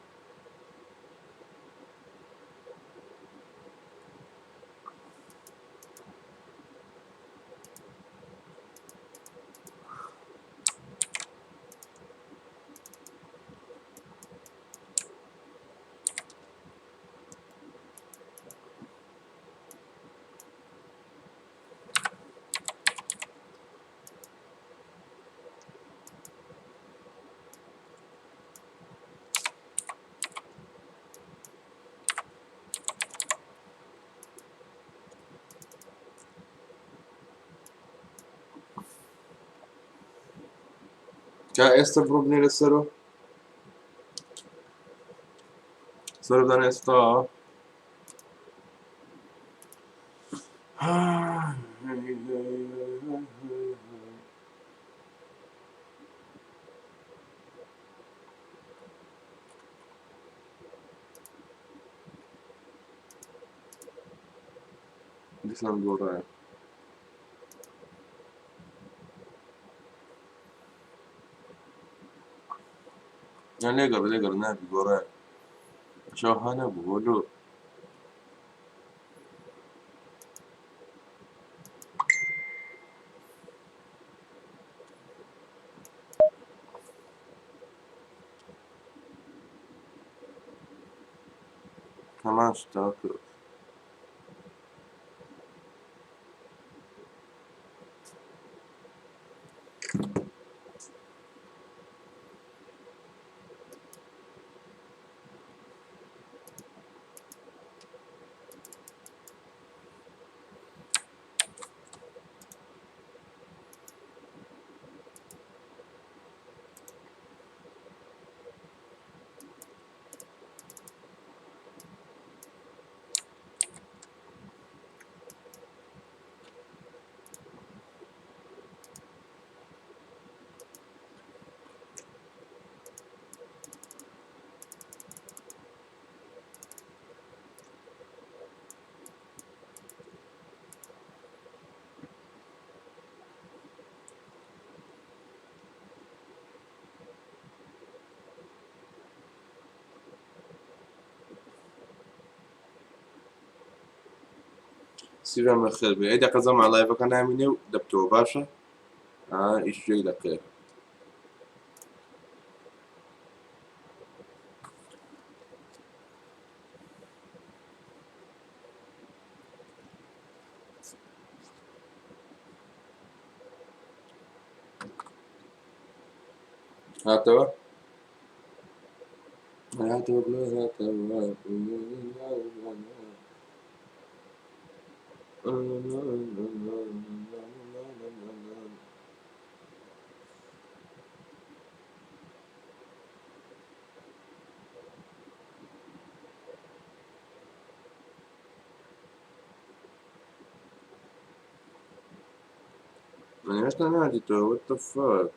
تا ئێستا بڕۆ بنێرە سەرۆ سەرۆ بدانە ئێستا. دیسان گۆڕایە. نا لێگەڕ لێگەڕ نابی گۆڕە شەوها نەبوو بۆ لۆ هەمان شتەوە کرد. سیڤان بەخێر بێ ئەی دەقە زەما لایڤەکە نامینێ و دەبتەوە باشە ئیش جێی دەقەیە. هاتەوە هاتەوە بڵێ هاتەوە. من هێشتا نادیتەوە what the fuck.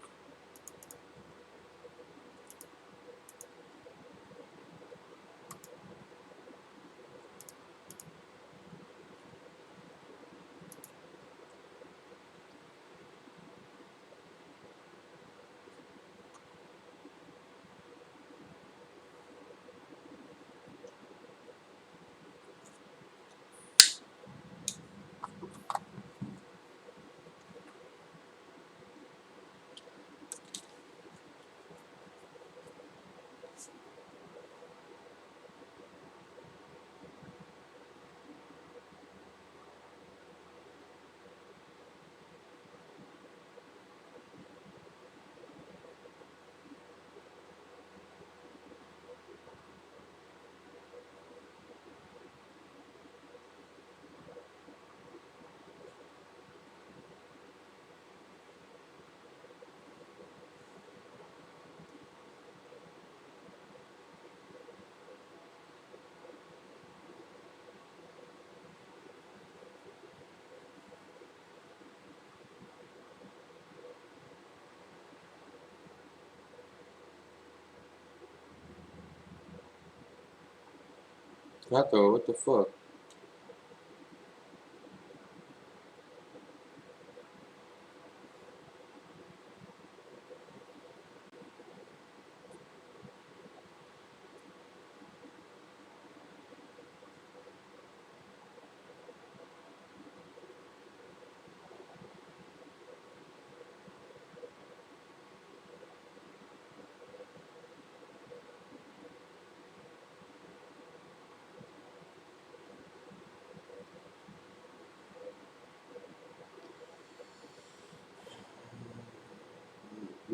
هاتەوە what the fuck.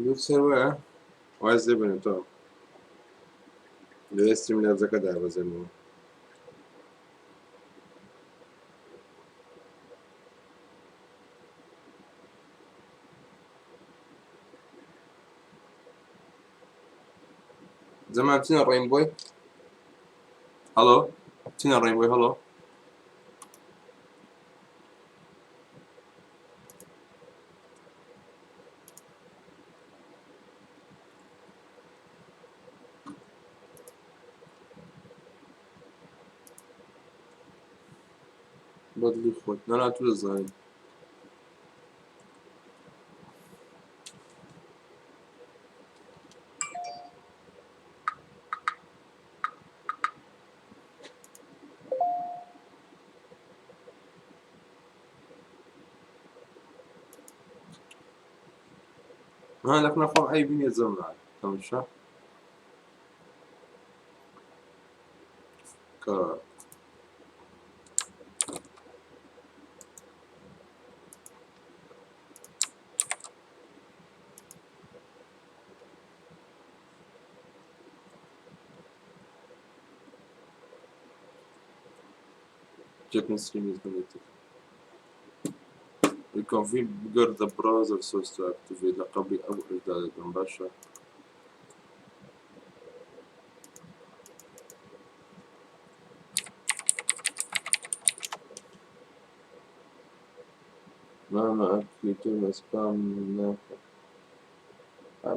لوکسەر وایە وای زێ بنێ تۆ لێ ستریم لابزەکە دابەزێنەوە. زەمان چینە ڕێین بۆی هەڵۆ چینە ڕێین بۆی هەڵۆ. بەدڵی خۆت نانا تو دەزانین. ها لەکنە خۆم عەیبی نییە جەماعەت تەماشا کە Check stream is connected. Reconfigure the browser source to activate لقبي أو إجداد باشا. ما ما أكلتو سبام ناکە.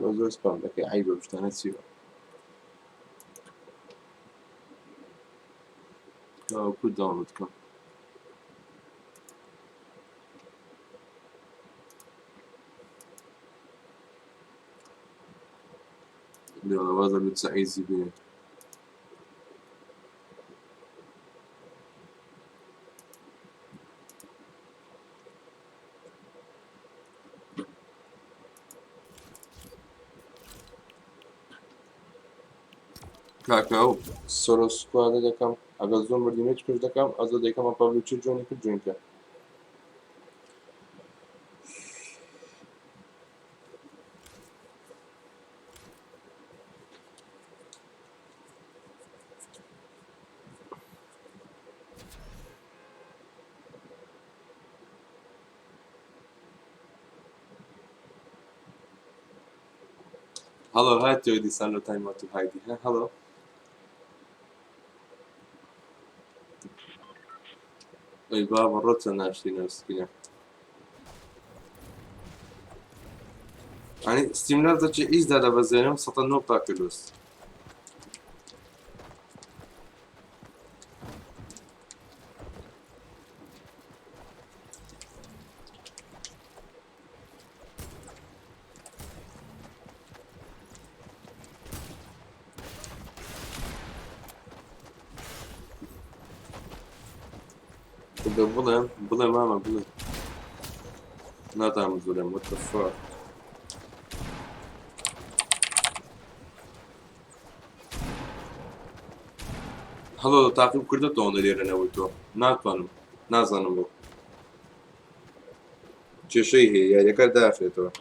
بە زۆر سپام دەکەی عەیبە ئەو شتانە چییە؟ کو داونلۆد کەم. لێوە وازە لوتسە عیزی بینێ. کاکە ئەو سۆرۆ سکوادە دەکەم ئەگەر زۆر مردیم هیچ کوش دەکەم ئەزۆ دەیکەم ئە پەبلی چ جۆنی کرد جوینکە. هەڵۆ هاتیەوە دیسان لە تایمات و هایدی ها هەڵۆ. ئەی بابە ڕۆچە ناشتینە سکینە. ینی ستیملەر دەچێ ئیش دادەبەزێنم سەتە نۆ پاکەلۆس. بڵێم بڵێ مامە بڵێ ناتانم زۆرم what the fuck. هەڵۆ تاقیم کردێتەوە لێرە نەبووی تۆ ناتوانم نازانم بۆ کێشەی هەیە یاریەکە داخرێتەوە.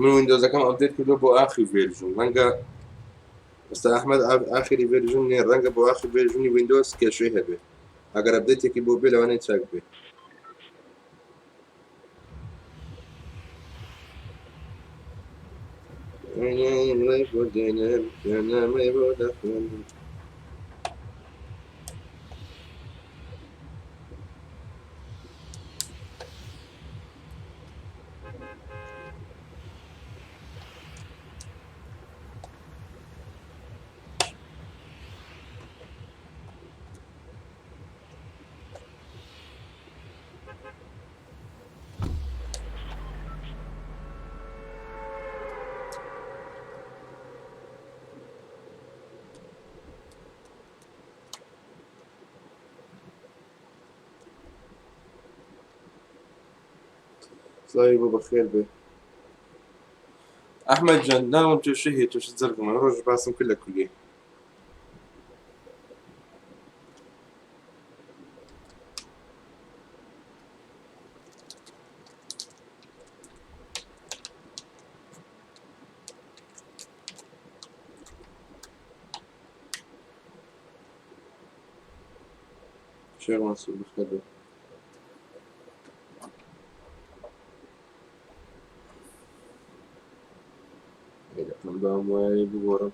من ویندۆزەکەم ئەپدەیت کردو بۆ ئاخری ڤێرژن ڕەنگە ئێستا ئەحمەد ئاخری ڤێرژن نییە ڕەنگە بۆ ئاخری ڤێرژنی ویندۆز کێشەی هەبێ ئەگەر ئەپدەیتێکی بۆ بێ لەوانەیە چاک بێ. سڵاوی بۆ بەخێر بێ ئەحمەد جان ناوم کێشە هەیە تۆش زەرگم من ڕۆژ باسم کرد لە کولیە. شێخ مەنسوور بەخێر بێ. ئەی دەکەم بام وایە بگۆڕم.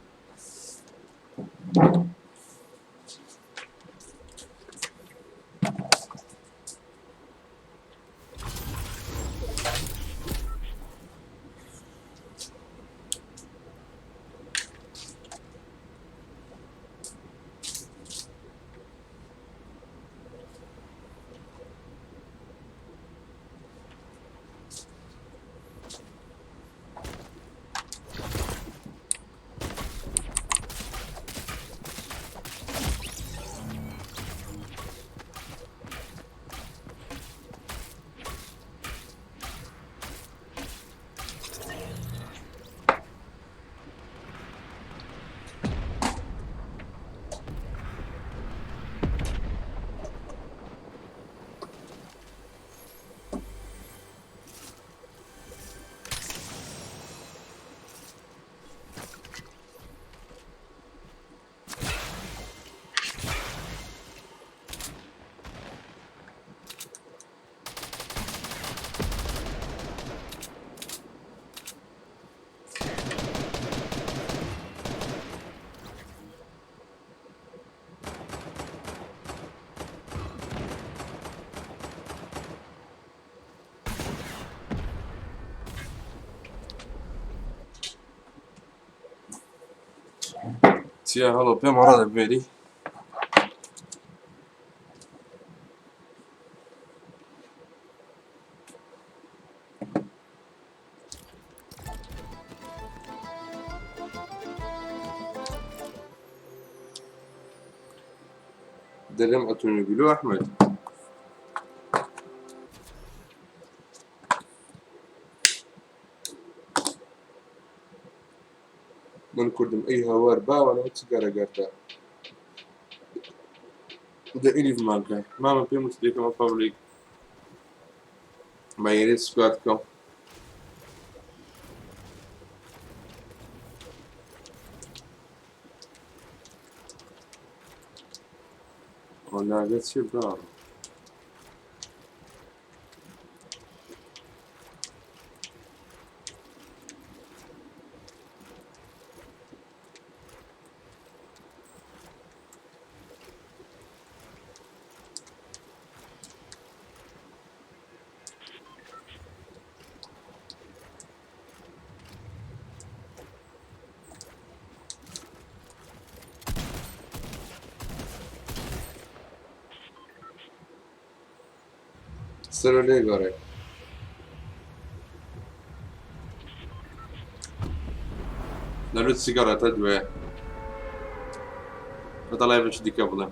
چییە هەڵۆ پێم ڕا دەبێری دەرێم ئەتۆنی گلو ئەحمەد من کوردم ئەی هاوار باوانەوە چ گەرەگەرتە دە ئیلیف مانکە مامە پێم وت دێکەمە پەبلیک مایەرێت سکوات بکەم وەلاگە چی براڕ سەرۆ لێ گەڕێ لەلوت سیگەڕێتە دوێ بەدەڵای بەچ دیکە بڵێم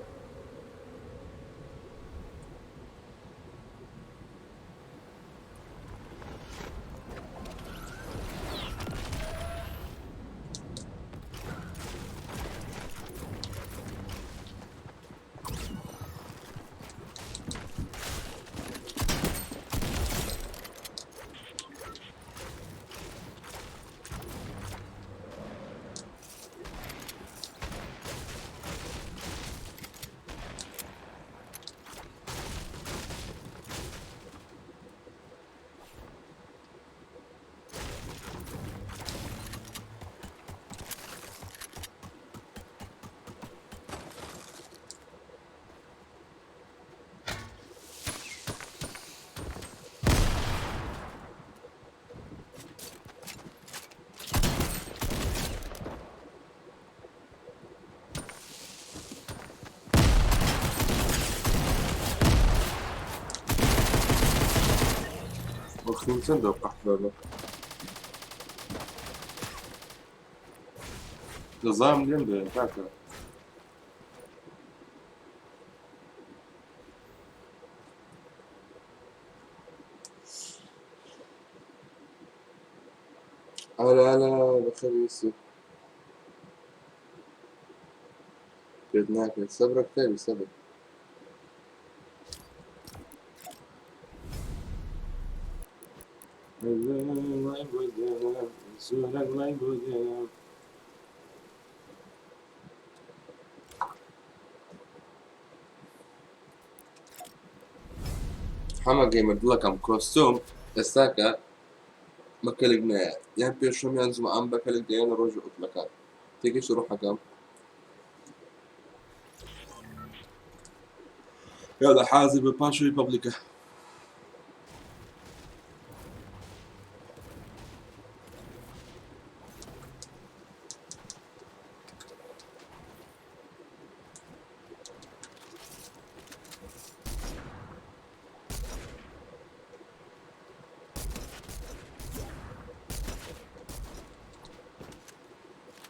بخیم چەندە قەحبەبە دەزانم لێم دێ کاکە ئەلا ئەلا بەخێر یوسف پێت ناکرێت سەبرە کتابی سەبر حەمە گەیمەر دڵەکەم کۆستۆم ئێستاکە بە کەلک نایە یان پێشەم یان جمعەم بە کەلک دێن لە ڕۆژی عوتلەکان تێگەشت ڕۆحەکەم يلا حازم باشو ريبابليكا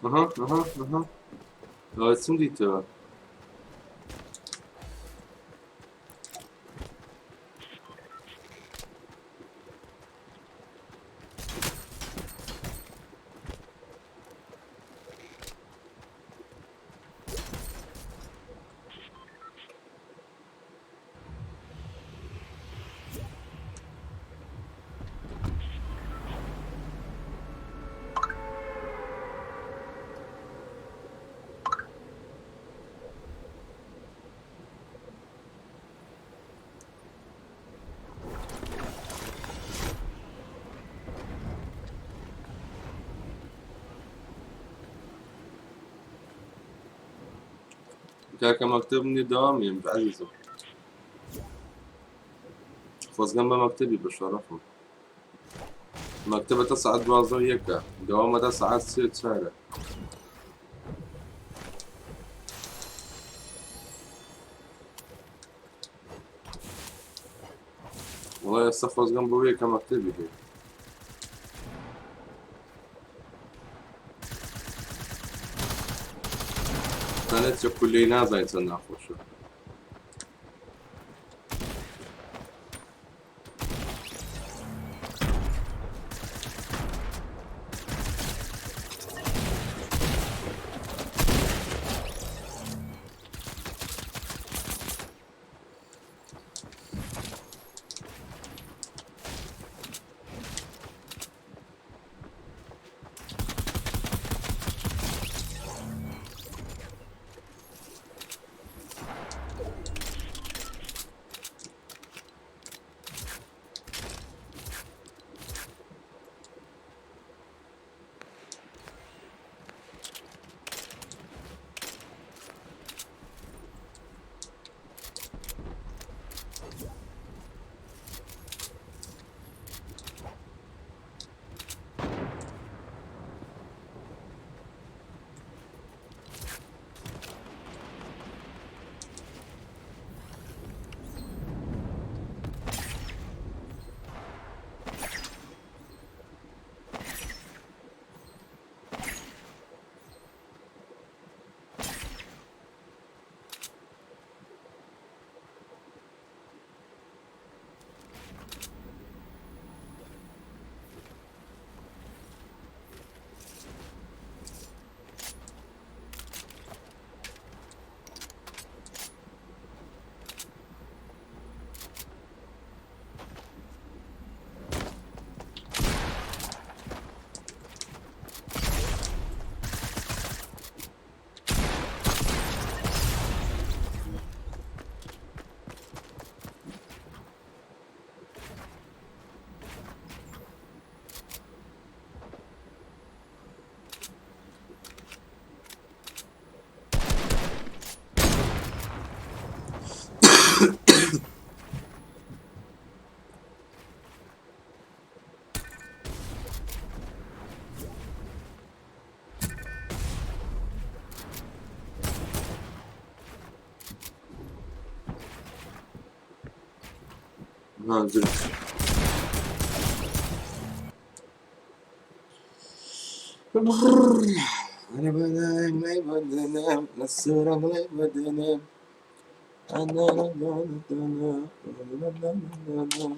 اها اها اها لو چم دیتەوە کاکە مەکتەب نیە دەوام نیە عەزیزم خۆزگەم بە مەکتەبی بە شەڕەفم مەکتەبە تا سەعات دوازدە و یەکە دەوامە تا سەعات سێ چارە. وەڵا ئێستا خۆزگەم بۆ یەکە مەکتەبی هەیە. زانێت چە کولەی نازانێت چەند ناخۆشە. ها زرت. أنا بنام بنام السورة بنام أنا أنا.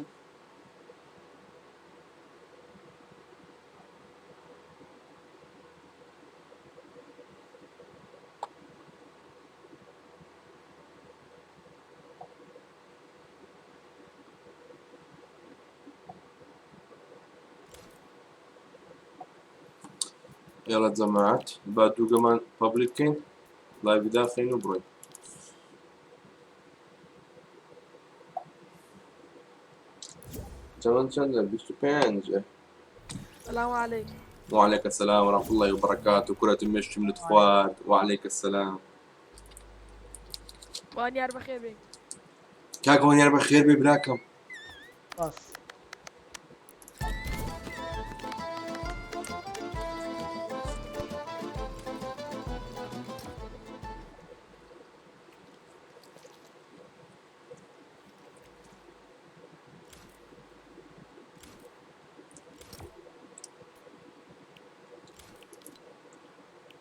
يلا جماعات بعدو كمان بابليك كين لايف داخلين وبروين. تمام چند 25. السلام عليكم. وعليك السلام ورحمة الله وبركاته. كرة المشي من خوارد. وعليك السلام. وانيار بخير بي. كاك وانيار بخير بي براكم. بس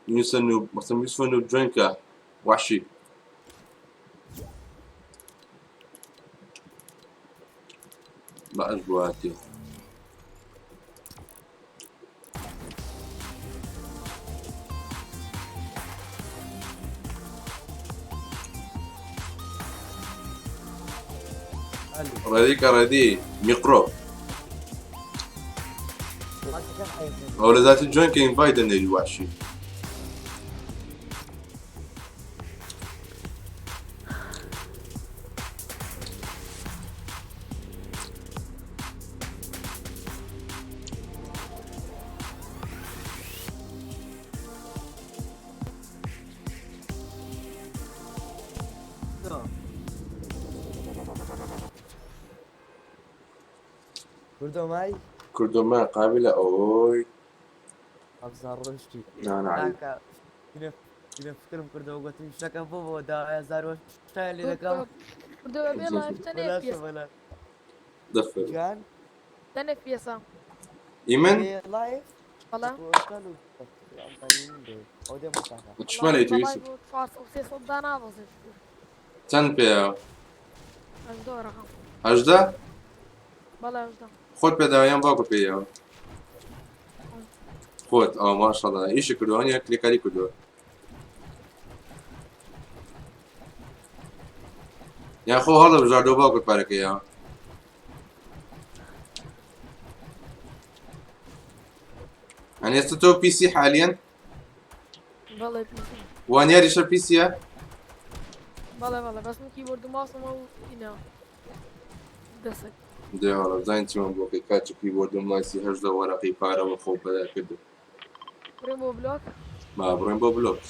يوسف نوب مثلا يوسف نوب جوينكا وحشي. لا أجواتي. ردي كردي ميقرو. أو ذات الجوينكا انفايت الوحشي. کوردۆمای کوردۆما قابلە ئەوەی ئەبزار ڕۆشتی. نا نا عیب. کاکە فکرم کردەوە گوتم شتەکە بۆ بۆ داوای هەزار و شتای لێ دەکەم. کوردەوە بێ لايف تەنێ بەلاش پێ. بەلا. دەفر گیان تەنێ پیەسە ئیمن لايف بەڵێ ئەو دێ مستافا چما لێ تو یوسف 400 دانا بەزێ چەند پێیە 18 ڕقم 18 بەڵێ 18 خۆت پێداوە یان باوکە پێیەوە خۆت ئەو ماشەڵڵا ئیشی کردووە نیە کرێکاری کردووە یان خۆ هەڵە بژاردەوە باوکت پارەکەیە يعني ئێستا تۆ PC حاليا بەڵێ PC وانیاریشە PC یە بەڵێ بەڵێ بەس من کیبۆرد و ماوسم و ئینا دەسک دێ وەڵا بزانین چیمان بۆ کەی کاچ کیبۆرد و مایسی 18 وەرەقی پارەوە خۆ پەیا کرد بڕێم بۆ بلۆک با بڕۆین بۆ بلۆک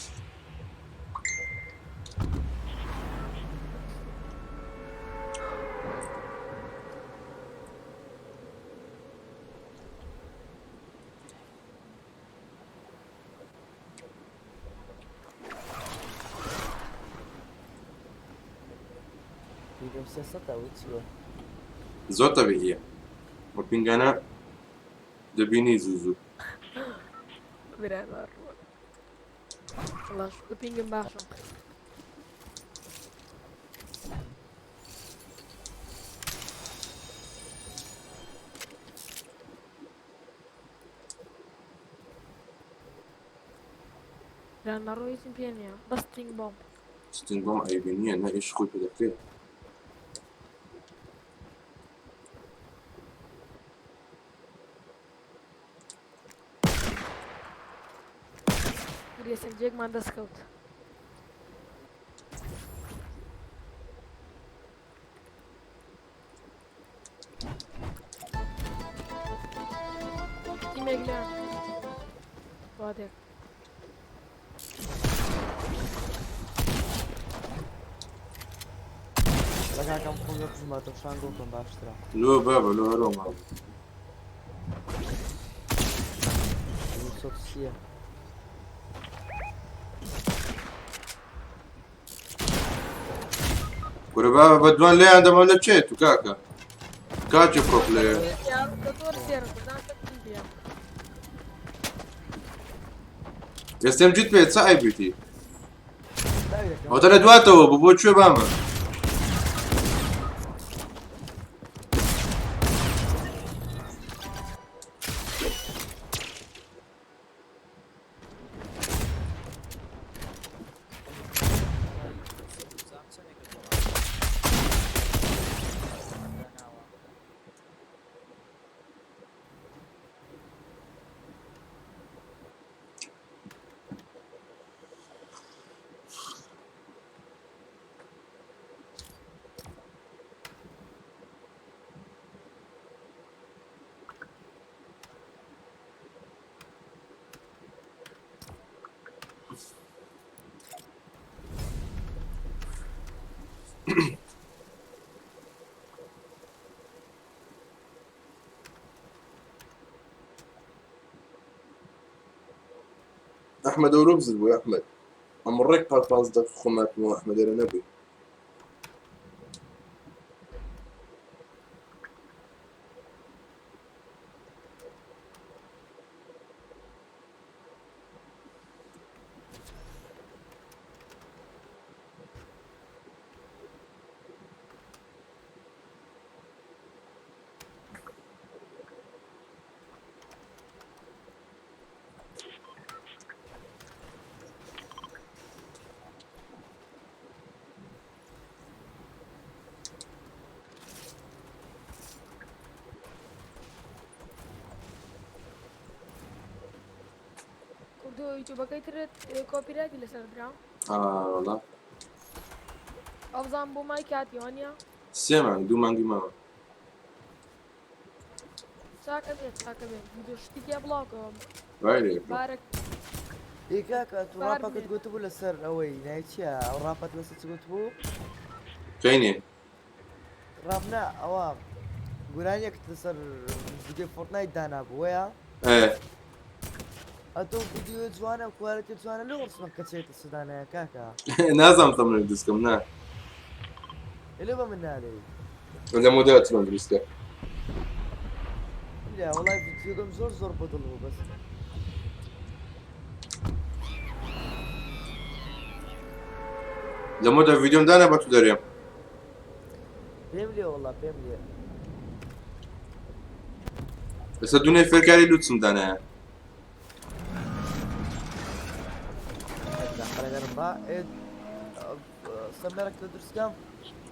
پینگم 300 ئەوە چیوە زۆر تەبیعیە وە پینگانە دەبینی زوو زوو برای وەڵا شوکر پینگم باشە برای نەڕۆ هیچم پێ نییە بەس تینگ بۆم ستنگ بۆم عەیبی نییە نە ئیش خۆی پێ دەکرێت گرێسەنجێکمان دەست کەوت تیمێک لە وادێک لە کاکەم خۆم لە کوژمە تۆشان گۆکەم باشترە لۆ بابە لۆ هەرۆ ماوە 230 کورە بابە بە دوان لێیان دەمەوە لە چێ تو کاکە کاچی پرۆپلەیە دەتۆر سێرە بزان چی بێ ئێستێم جیت پێ چ عەیبیتی داوی دەکەم ئەوتە لە دواتەوە بوو بۆ کوێ بامە زام چەندێکە بۆ داناوە ئەحمەد ئەورۆ بزر بوو ئەحمەد ئەم ڕێک پار پاز دەقیقە خۆماتمەوە ئەحمەد ئێرە نەبووی کوردۆ یوتیوبەکەی ترت کۆپیرایتی لەسەر درا ئا وەڵا ئەو بزانم بۆ مای کاتی وانە سێ مانگ دوو مانگی ماوە چاکە بێت چاکە بێت ڤیدیۆ شتی تیا بڵاوکەوە وای لێ یەکەم. بارەک ئێ کاکە تو بار ڕاپەکەت بێت. گوتبوو لەسەر ئەوەی ناوی چییە ئەو ڕاپەت لەسەر چ گوتبوو کەینێ ڕاپ نا ئەوە گۆرانیەکت لەسەر ڤیدیۆ فۆرتنایت دانابوو وەیە ئێ ئەتۆ ڤیدیۆ جوانە کوالێتی جوانە لۆ ڕسمە کەچێتە سودانەیە کاکە نازانم تەمەنێک دروستکەم نا ئێ لۆ بە من نالێی لە مۆدات چۆن دروستکە لێ وەڵای ڤیدیۆگەم زۆر زۆر بەدڵ بوو بەس. لەمەدا ڤیدیۆم دانا بە تو دەرێ. پێم لێ وەڵا پێم لێ. ئێستا دونێ فێرکاری لوتسم دانایە.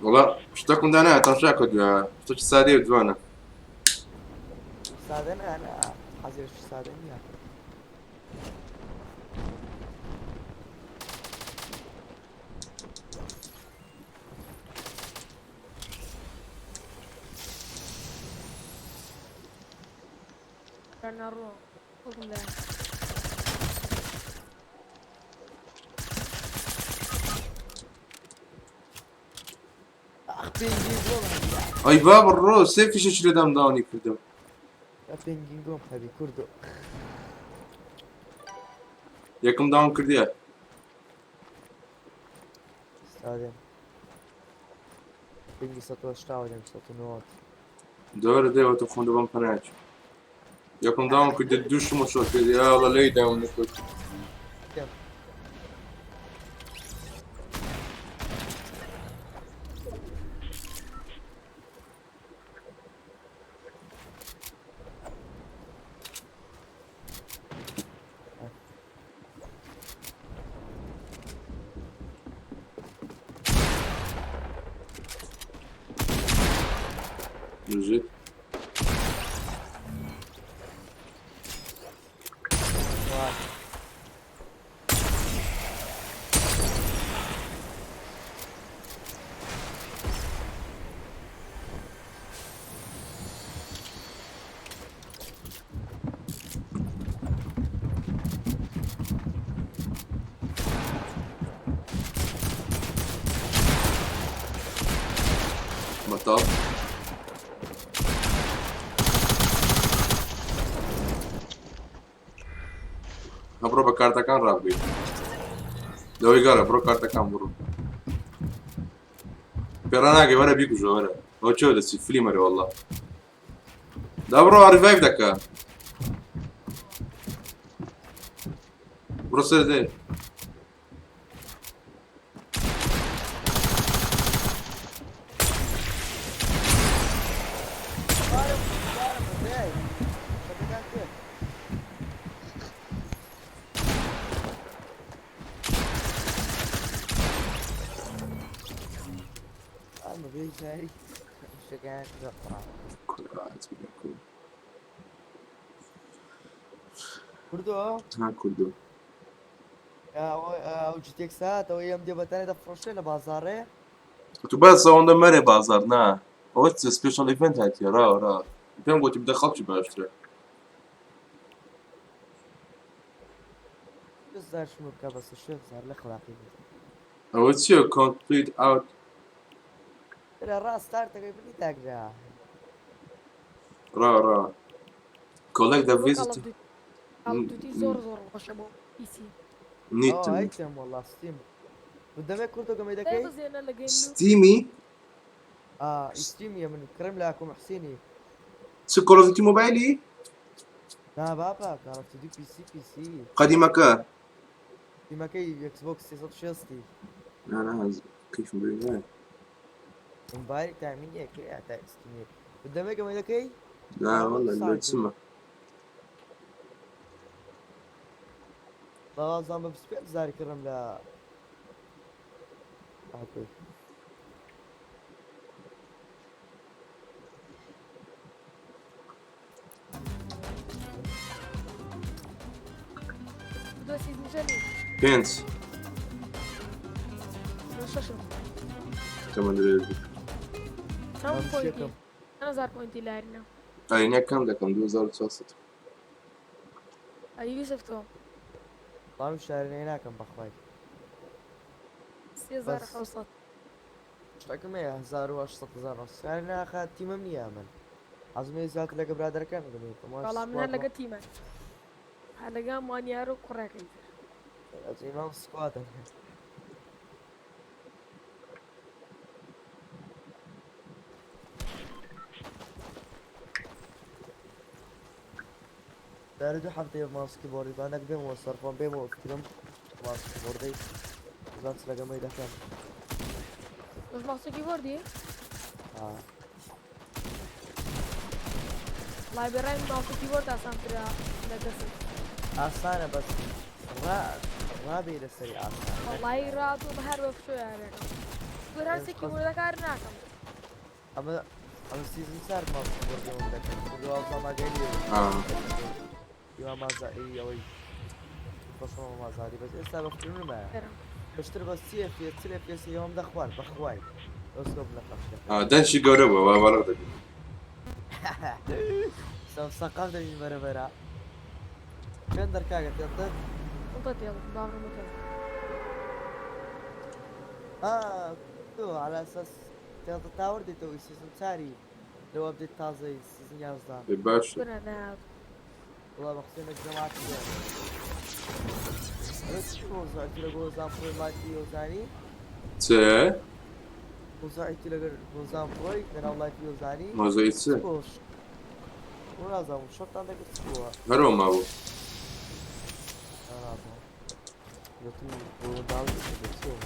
وەڵا شتەکم دانایە تەمشا کردووە شتێکی سادەیە و جوانە. سادە نا نا حەزیش سادە نییە. ئەی بابە ڕۆ سێ فیشەکی لەدام داونی کردم. یەکم داون کردیە. دەوەرە دێوە تۆ خۆم دەبەم پەنایەکی. یەکم داون کردی دوو شمە شۆ کردی یاڵە لێی داون نەکرد. Müzik. بەتاڵ. بڕۆ بە کارتەکان ڕابگەی لەوەی گەڕە بڕۆ کارتەکان بڕۆ پێڕا ناگەی وەرە بیکوژە وەرە ئەوە چۆ دەچی فلیمەرە والله دا بڕۆ ڕیڤایڤ دەکا بڕۆ سەر دێ کوردۆ ها کوردۆ ئەو جتێک سات ئەوەی ئەم دێبەتانە دەفرۆشێ لە بازاڕێ. تو بەس ئەوەندە مەرێ بازار نا ئەوە سپێشال ئیڤێنت هاتیە ڕا ڕا پێم گوتی بدە خەڵکی باشترە. زار شمو بکە بەس شێخ زار لە خلاقی بێت. ئەوە چییە کۆمپلیت ئاوت؟ لە ڕاست ستارتەکەی بنی تاگرا. ڕا ڕا کۆلێک دە ڤیزت کاڵ دوتی زۆر زۆر خۆشە بۆ پیسی. نیتم هەیتم وەڵا ستیم دەمێک کوردۆ گەمەی دەکەی؟ بزێنە لە گەیم ستیمی؟ ستیمیە من کڕیم لە ئاکۆ محسینی. چ کۆڵ ئۆف دیوتی مۆبایلی؟ نا بابا کاڵ ئۆف دیوتی پیسی پیسی. قەدیمەکە؟ قەدیمەکەی ئێکس بۆکس 360. نا نا کەیفم بێ نایە. مۆبایل تامین یەکەی تا ستیمیەک. دەمێک گەمەی دەکەی؟ نا والله لۆ چمە. بەڵام بە 25 هەزار کڕم لە ئاکۆی. دو سیزن چەنی؟ پێنج. من شەشم. تەمەن درێژ بی. چەند من پۆینتی؟ شێکم. چەند هەزار پۆینتی لارینە؟ ئاینە کەم دەکەم 2400. ئەی یوسف تۆ؟ بەڵام شارینەی ناکەم بەخوای. 3700. شتەکەم هەیە 1800 1900. شارینە ئاخە تیمم نییە من. حەزم هەیە زیاتر لەگە برادەرەکان بگەم. بەڵام من هەر لەگە تیمە. هەر لەگە مانیار و کوڕێکەی تر. ئیمام سکوادن. دارە دوو هەفتەیە ماوس کیبۆردی با نەک بێمەوە سەر خۆم بێمەوە فکرم ماوس کیبۆردەی بزان چ لەگەمەی دەکەم. بەس ماوس کیبۆردی؟ آه. وەڵای بێ ڕای من ماوس کیبۆرد ئاسانترە لە دەست. ئاسانە بەس ڕا ڕابێ لەسەری ئاسانە. وەڵای ڕاتووم هەر بە فشۆ یاریەکەم. زۆر هەر سێ کیبۆردەکار ناکەم. ئەمە ئەمە season چار ماوس کیبۆردەوەم دەکەم دوازدە ماگەی لێ آه. ئیوا مازا ئی ئەوەی خۆشم مازاری بەس ئێستا بە فکرم نمایە. پێشتر بە سی اف پی چل اف پی ئەوەم دەخوارد بەخوای ئۆسکۆپ لە قەفشەکە. آه دەنگی گەورە بووە وا بەڵغ دەبی. سەم سەقاف دەبین بەرە بەرە. چەند دەرکاگە تێتر؟ وڵتە تێڵ باوەڕم بکەن. آه تو على اساس تێتە تاوەر دێتەوە season چاری لەو update تازەی season 11. ئێ باشە. بنە نایات. وڵا بە قسەی جەماعەتی لێ. ئەرە چی مۆزوعی لە گۆزان پرۆی لایفی یۆزانی؟ چ؟ مۆزوعی لەگەر گۆزان پرۆی لەناو لایفی یۆزانی؟ مۆزوعی چ؟ بۆش. نازانم شەرتان دەکرد چ بووە؟ هەرەوە مابوو. نازانم. گوتم بۆ داڵ چی مۆزوع؟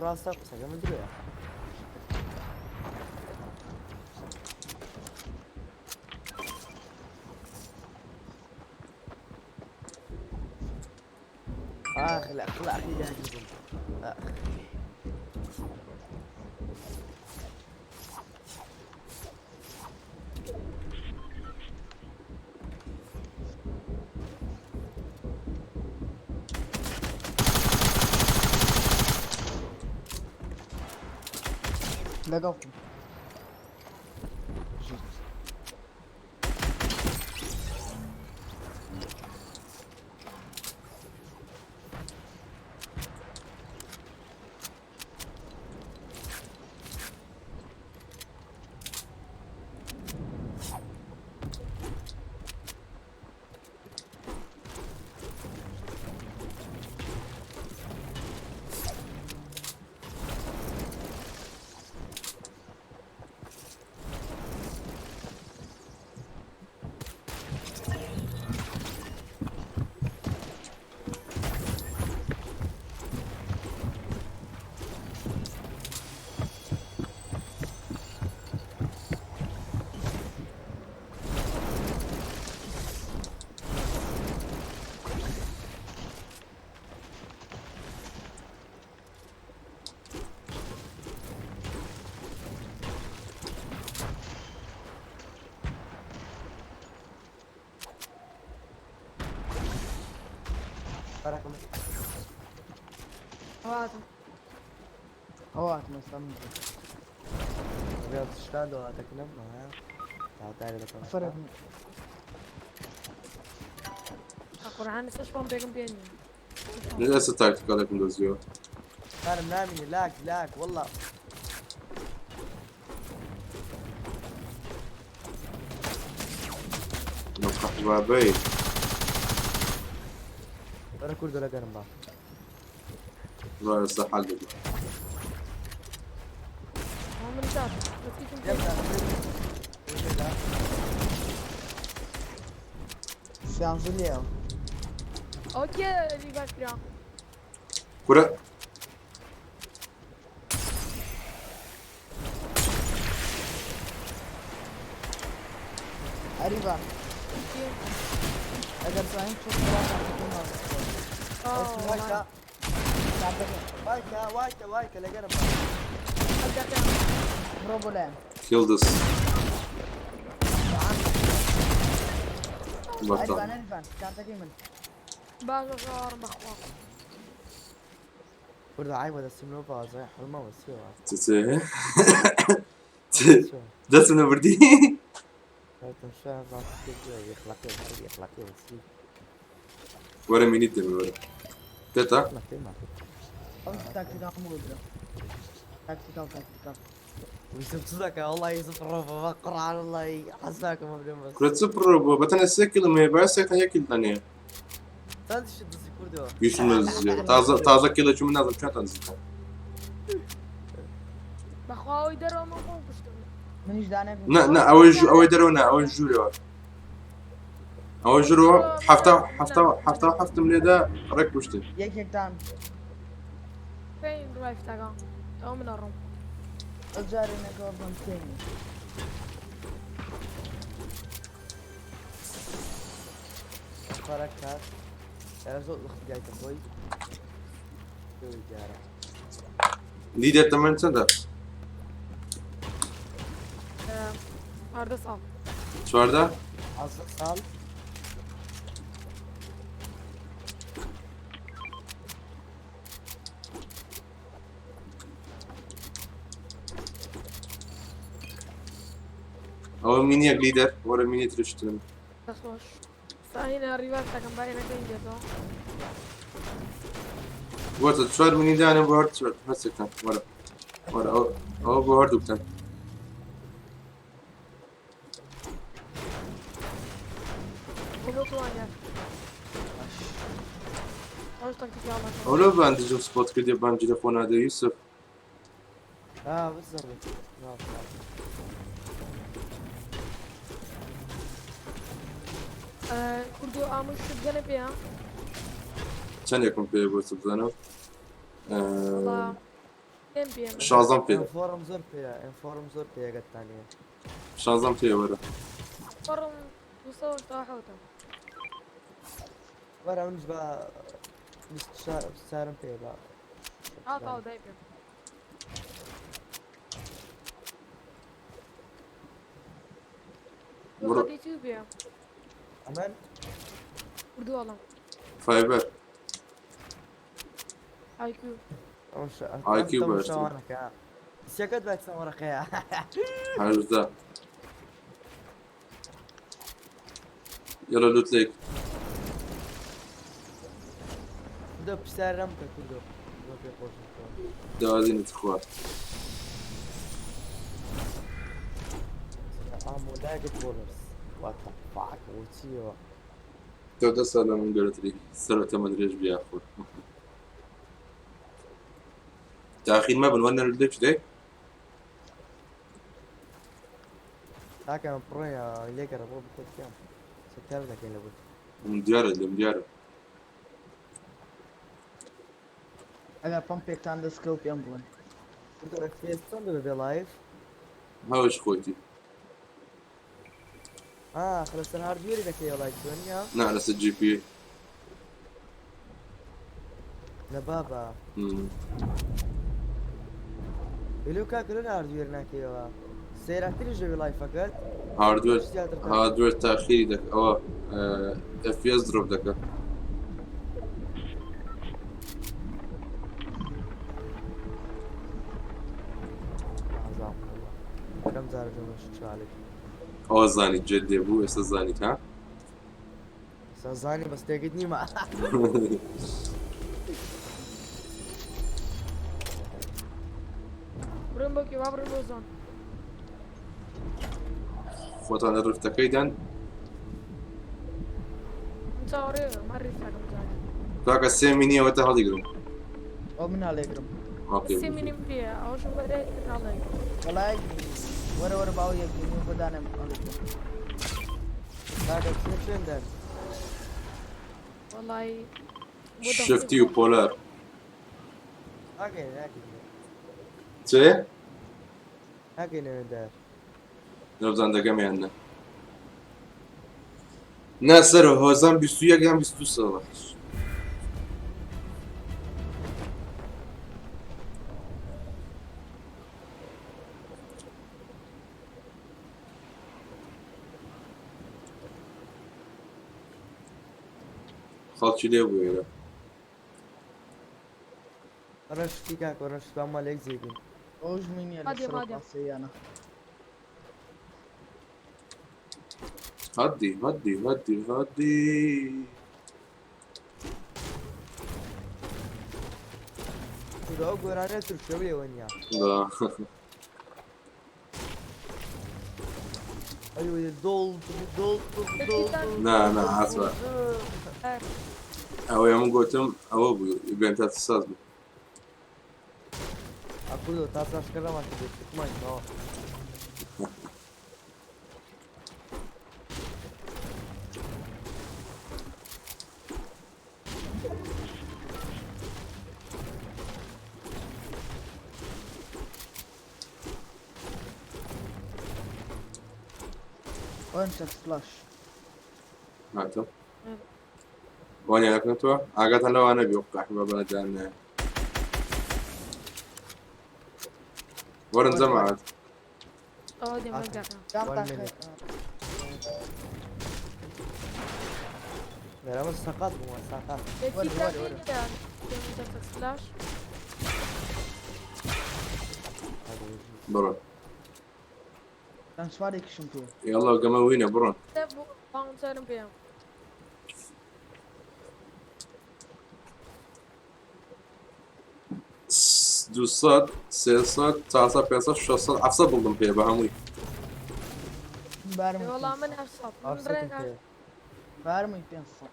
ڕاستە قسەکە من درۆیە. آخ لا أخلاقي داجبهم. آخ. لەگەڵ فەرقم هاتم. هەواتم ئێستا من ڕێز شکاندەوە هاتەکنم تاوتاری دەکەم. فەرق قورئان ئێستاش پەمپێکم پێ نییە. من ئێستا تاکتیکالێکم دۆزیەوە. خانم نامینی لاک لاک والله. بابەی. بەرە کوردە لەگەرم با. وا ئێستا حل دەبی. ئەوە من دات. بەس هیچم پێ لێم نییە. دا. سیانزە لێیە. ئەوە کێ ریڤایڤ کرا؟ کورە ئەریبا کێ؟ ئەگەر توانین چۆن خراپان ئاو، وایکە کارتەکە وایکە وایکە وایکە لەگەرم با. حەدەکە. بڕۆ بۆ لایەن. Kill this. ئەریبان بەتاڵ. ئەریبان کارتەکەی من. باش باش ئاوارم بەخوا. کوردە عیبە دەستم لەو بازای حڵمەوە چیەوە؟ چ چ؟ چ؟ دەستم نەبردی؟ هاتم شوێن یەخلاقی بەسی. وەرە مینیت دەمی وەرە. تێتا؟ مەکەی ماکەی. ئەو تاکتیکان هەموو بدرە. Tactical tactical. یوسف چ دەکا وەڵا یوسف پڕۆ بووە بە قورعان وەڵای حەز ناکەم بمرم بەس. کورە چ پڕۆ بووە بەتەنێ سێ کیلم هەیە باە سێتان یەک کیلتان هەیە. چەند شت دزی کوردەوە. یوسف نەدزیە تازە تازە کیلێکی من نازم چۆنتان دزیتان. بەخوا ئەوەی دەرەوە من خۆم کوشتم. منیش دانێک نا نا ئەوەی ئەوەی دەرەوە نا ئەوەی ژوورەوە. ئەوەی ژوورەوە حەفتا حەفتا حەفتا و حەفتم لێدا ڕێک کوشتن. یەکێکتان فین ڕایفتەکە ئەو من ئەڕۆم. ئەو جارێ نەکەوە بم تێنی. خۆراک کات ئێرە زۆر وەخت گایتە خۆی دەوری دیارە. لیدەر تەمەن چەندە؟ 14 ساڵ. 14؟ 15 ساڵ. ئەوە مینیەک لیدەر وەرە مینی ترشترم. دەست خۆش. ساهینە ڕیواز دەکەم با ئێنەکەی دێتەوە. وەتە چوار منی دانێ بۆ هەر چوار هەرسێکتان وەرە وەرە ئەوە ئەوە بۆ هەردووکتان. بۆ توانیان. ئەوش تەکتیکی هەڵەکەم. ئەو لەو باندجم سپۆت کردێ بانجی لە خۆ نادە یوسف. آه بالضبط نعم نعم. کوردۆ ئامۆ شت گەنە پێیە؟ چەندێکم پێ بۆ چ بزانم؟ وەڵا پێم پێ. شازدەم پێ. ئینفۆرم زۆر پێیە ئینفۆرم زۆر پێیە گەتتانەیە. شازدەم پێ وەرە. فۆڕم 287. وەرە منیش بە بیست چارم پێیە بە. ئا تاو دای پێم. بڕۆ. خەتی چی پێیە؟ ئەمن کوردۆ ئەڵێم. فایبەر. ئایکیو. ئایکیو باشترە. شەوانەکە سێکەت بە چەند وەرەقەیە؟ 18. يلا لوت ليك. کوردۆ پرسیار لەم بکە کوردۆ زۆر پێ خۆش بوو. داوازینت خوا. ئامۆ لاگت بۆڵرس What the fuck ئەوە چییەوە؟ تۆ دە ساڵ لە من گەورەتری سەرۆ تەمەن درێژ بی یاخود. تاخیر مەبن وەرنە لوت لێک دەی. کاکە ئەمە پڕۆیە لێگەڕە بۆ بخۆت کەم ستار دەکەین لە بۆت. من دیارە لێم دیارە. ئەگەر پەمپێکتان دەست کەوت پێم بڵێن. کوردۆ FPS چۆن دەبێ بێ live؟ هەوش خۆیتی. آه خلص hardware ی دەکەی live چۆن نییە؟ نا لەسەر GPU. لە بابا. لۆ کاکە لۆ hardware ناکەیەوە؟ سەیراتریش دەبێ live ەکەت. hardware زیاتر تا- hardware تاخیری دەک ئەوە FPS drop دەکە. نازانم والله. کەم جار جۆمە شالێک. ئەوە زانیت جدێ بوو ئێستا زانیت ها؟ ئێستا زانی بەس تێگەت نیمە. بڕۆم بۆ کوێ؟ با بڕۆم بۆ zone. خۆتان لە rift ەکەی دان. من چاوەڕێ مە rift ەکەم جارێ. کاکە سێ مینیەوە تا هەڵیگرم. ئەو من هەڵێگرم. okay. سێ مینیم پێیە ئەوەشم بەرێ هەڵێگرم. وەڵای وەرە وەرە باو یەک مینی بۆ دانێم هەڵێگرم. کاکە چێ چێن دەن؟ وەڵای بۆ شفتی و پۆلار. ناکەین ناکەین. چێ؟ ناکەین ئەوێندار. نەبزان دەگەم یان نا. نا سەر هۆزان 21 یان 22 ساڵە. خەڵکی لێ بوو ئێرە. وەرە شتی کاکە وەرە شتی با مەلێک جێگین. ئەوش مینیە لە مادێ سەر مادێ. پاسەیانە. هەدی هەدی هەدی هەدی. کوردە ئەو گۆرانە تورکیە لێوە نییە. لا. ئەی دۆڵ دۆڵ دۆڵ. نا نا عاتبە. ئەوەیە من گوتم ئەوە بوو بێن تا ساز بوو. کوردە تا تراشکەرەمان کرد ماینەوە. وين فلاش؟ هاتم. وانیا نەکردەوە ئاگاتان لەوانە بێ قاحبە بەدان. وەرن جەماعەت. ئەوە دێمەگەڕ. كم One تاخير؟ minute. ئەمە سەقات بووە سەقات. وەرە، وەرە، وەرە. فلاش. بڕۆن. كان سواري كشم فيه. يلا گەمە وینە بڕۆن. باونسەرم پێ. 200 300 400 500 600 700 بڵدم پێ بە هەمووی. بارمي. وەڵام من 700 من ئەفسەتم ڕێک پێ. بارمي 500.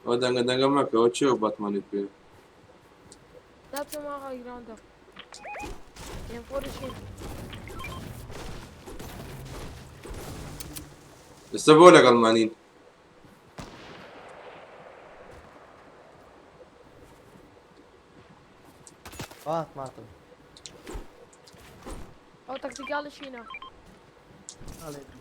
ئەوە دەنگە دەنگە مەکە، ئەوە چییە باتمانیت پێ؟ ناچمە هایگراندە ئێم فۆرشین. ئێستا بۆ لەگەڵمانین؟ هات ماتم. ئەو تەکتیکاڵی شینە. عليكم.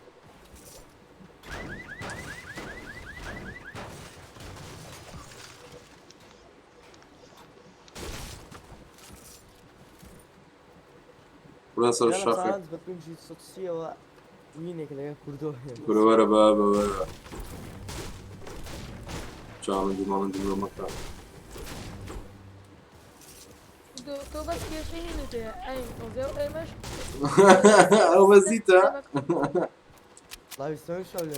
بڕۆن سەر یاڵە شاخێک. چاڵنج بە پێنجی سەد سیەوە وینێک لەگە کوردۆ هەیە. کورە وەرە بابە وەرە. چاڵنجی ماڵنجی مرۆ مەکە. تۆ بەس کێشەی هینت هەیە ئەیم تۆزێ و ئێمەش. ئەو بەزیتە. لاوی سۆی شەو لێ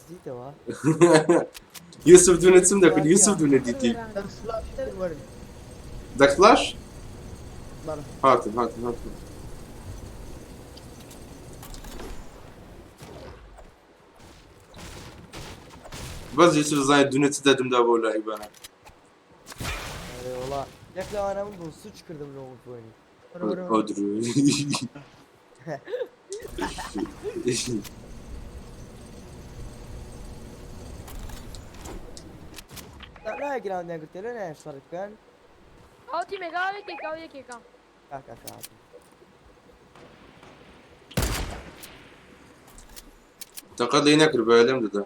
زیتەوە. یوسف دوونە چم دەکرد؟ یوسف دوونە دیتی. دك فلاش ورد. دەک فلاش؟ بله. هاتم هاتم هاتم. بەس یوسف زانیت دوونە چ دەدمدا بۆ لای بەنە. ئەرێ وەڵا یەک لەوانە من بوو سوچ کردم لۆ بۆنی. ورا ورا. ئەو درو. نایگراندیان گرتێ لە نایە شەڕ بکەن. ئەو تیمێکا ئەو یەکێکا ئەو یەکێکا. کاکاکە هاتم. تەقەت لێی نەکرد بە لێم دەدا.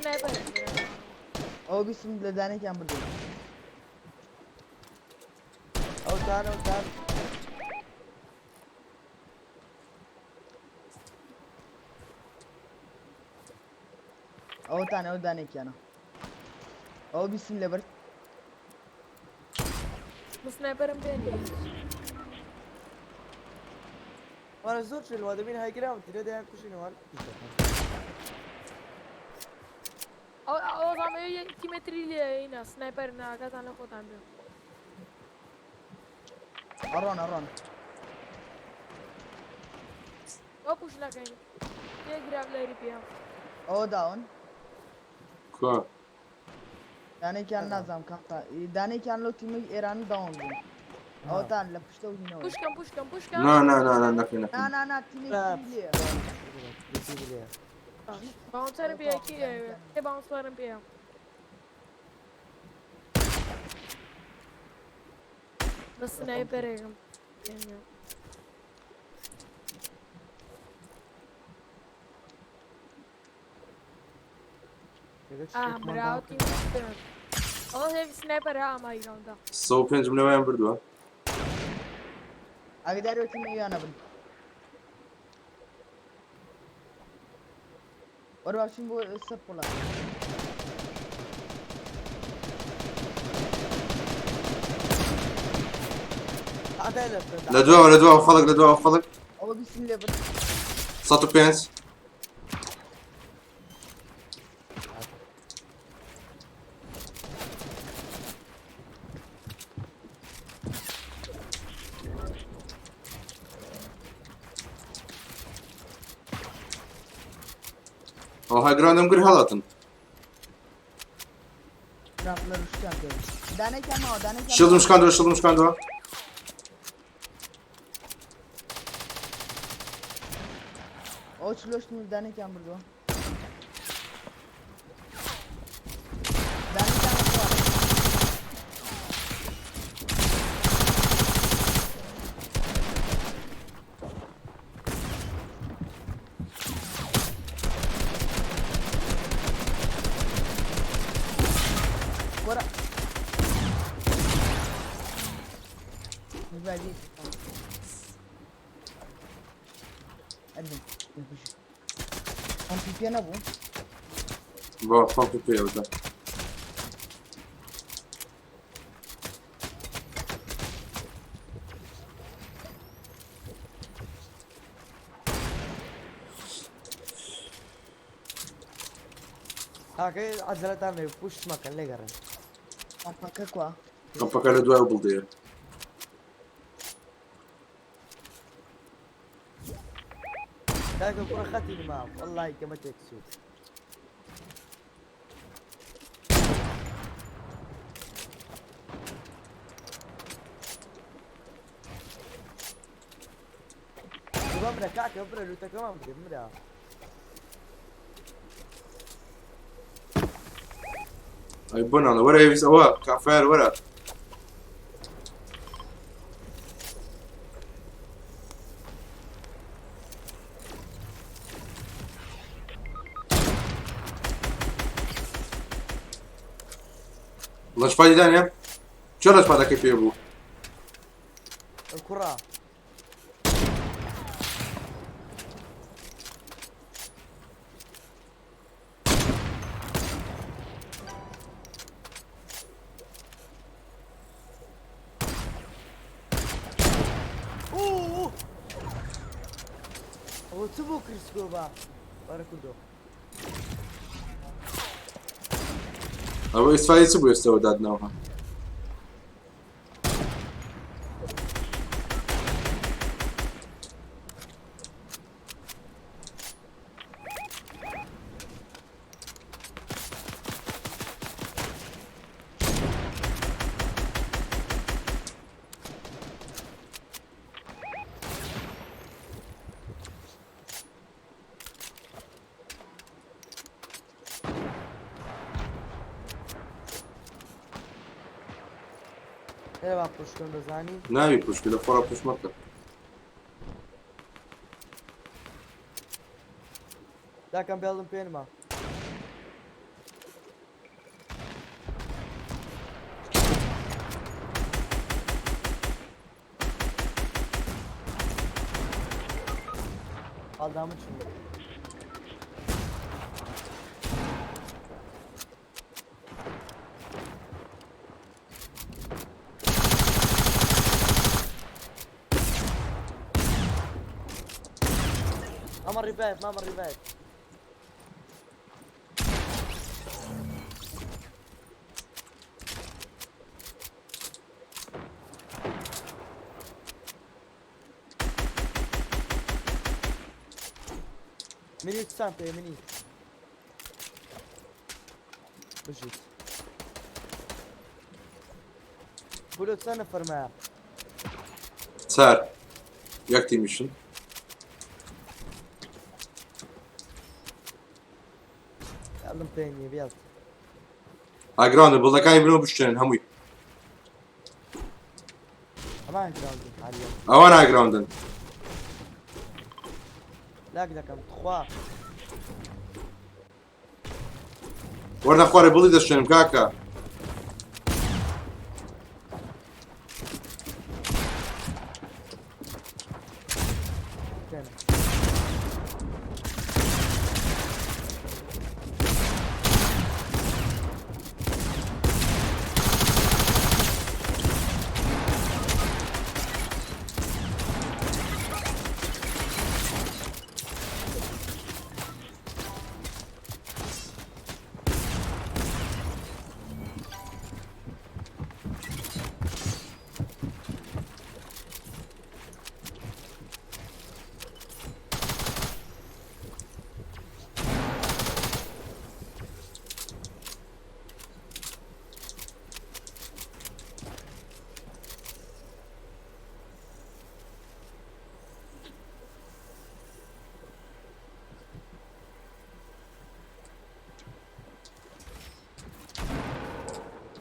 سنایپەر. او بيسم لداني كان بردو. ئەو تان ئەو تان. او تاني او داني كان. او بيسم لبرد. من سنایپەرم پێ نییە. وانە زۆر شوێن وا دەبین هایگراوند تیرە دەیان کوشینەوە. ئەو ئەو زامە تیمێتری لێ هینە سنایپەر ناگاتان لە خۆتان بێ. ارون ارون. ئەو پوش نەکەین تێ گراب لەری پێ. او داون. کوا؟ داني كان نازم كان داني كان لو تيمي ايران داون بو. او تان لپشتو هنا. پوشکەم پوشکەم پوشکەم. نا نا نا نا نەکەی نەکەی. نا نا نا تيمي لا. ليه. لێ. باونسەرم پێ کی ئەوێ باونسەرم پێ. بە سنایپەرێکم پێ نییە. ئاه براو تیم ئەوە هێوی سنایپەرە ئەم هایگراندە. 105 لەوەیان بردووە. اقدر تيمي انا بن. وەرە با بچین بۆ سەر پۆڵا. لە دواوە لە دواوە خەڵک لە دواوە خەڵک. ئەوە بیستم لێ برد. 105. ئەو هایگراوندم گر هەڵاتن. شیڵدم شکاندووە شیڵدم شکاندووە. ئەو چلۆشتم دانێکیان بردووە. دانێکیان بردووە. وەرە مبادی ئەدم پەمپی پێ نەبوو. بۆ پەمپی پێ ئەودا. کاکە عەجەلەتان نەبێ پوشت مەکەن لێگەڕێن. پەمپەکە کوا؟ پەمپەکە لە دوای ئەو بڵدەیە. کاکە کوڕە خەتی نما وەڵڵاهی کەمە تێکچوو. بمرە کاکە بمرە لوتەکەمان بدە بمرە. ئەی بۆ ناڵێ وەرە هێویست ئەوە کافەر وەرە. لەشپادی دانێ چۆن لەشپادەکەی پێ بوو؟ کوڕە ئەوە چ بۆ کریسکۆ بە بارە کوردۆ ئەوە ئیسفادی چ بوو ئێستەوە دادناوە؟ لێرە با پوشکم دەزانی؟ ناوی پوشکی لە خۆڕا پوش مەکە. داکەم بێڵم پێنمە. ئاڵدامن چون. ماما ريفايف ماما ريفايف. مني سامبي مني بجيت بولو سنة فرمايا. سار یەک تیمیشن. يلا بيني بيض. ئاگراونە بڵدەکانی بنەوە بشتێنن هەمووی. ما جراوند حاليا. ئەوان ئاگراوندن. لاك دەکەم تخوا. وەرنە خوارێ بڵی دەشتێنم کاکە. پێنە.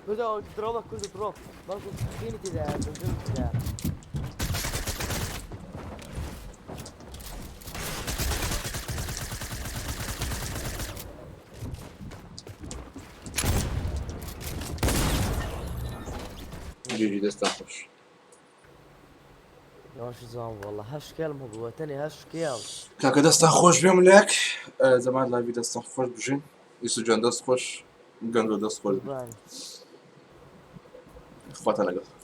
کوردە ئەو drop ە کوردە drop بەڵکو سکینی تێدایە بەجۆر تێدایە. GG دەستان خۆش. یاش جوان والله هەشت kill م هەبووە تەنێ هەشت kill. کاکە دەستان خۆش بێم لەک زەمان live ی دەستان خۆش بژین یوسف جان دەست خۆش گەندۆ دەست خۆش بێ. قوربان. خواتان لەگەڵ.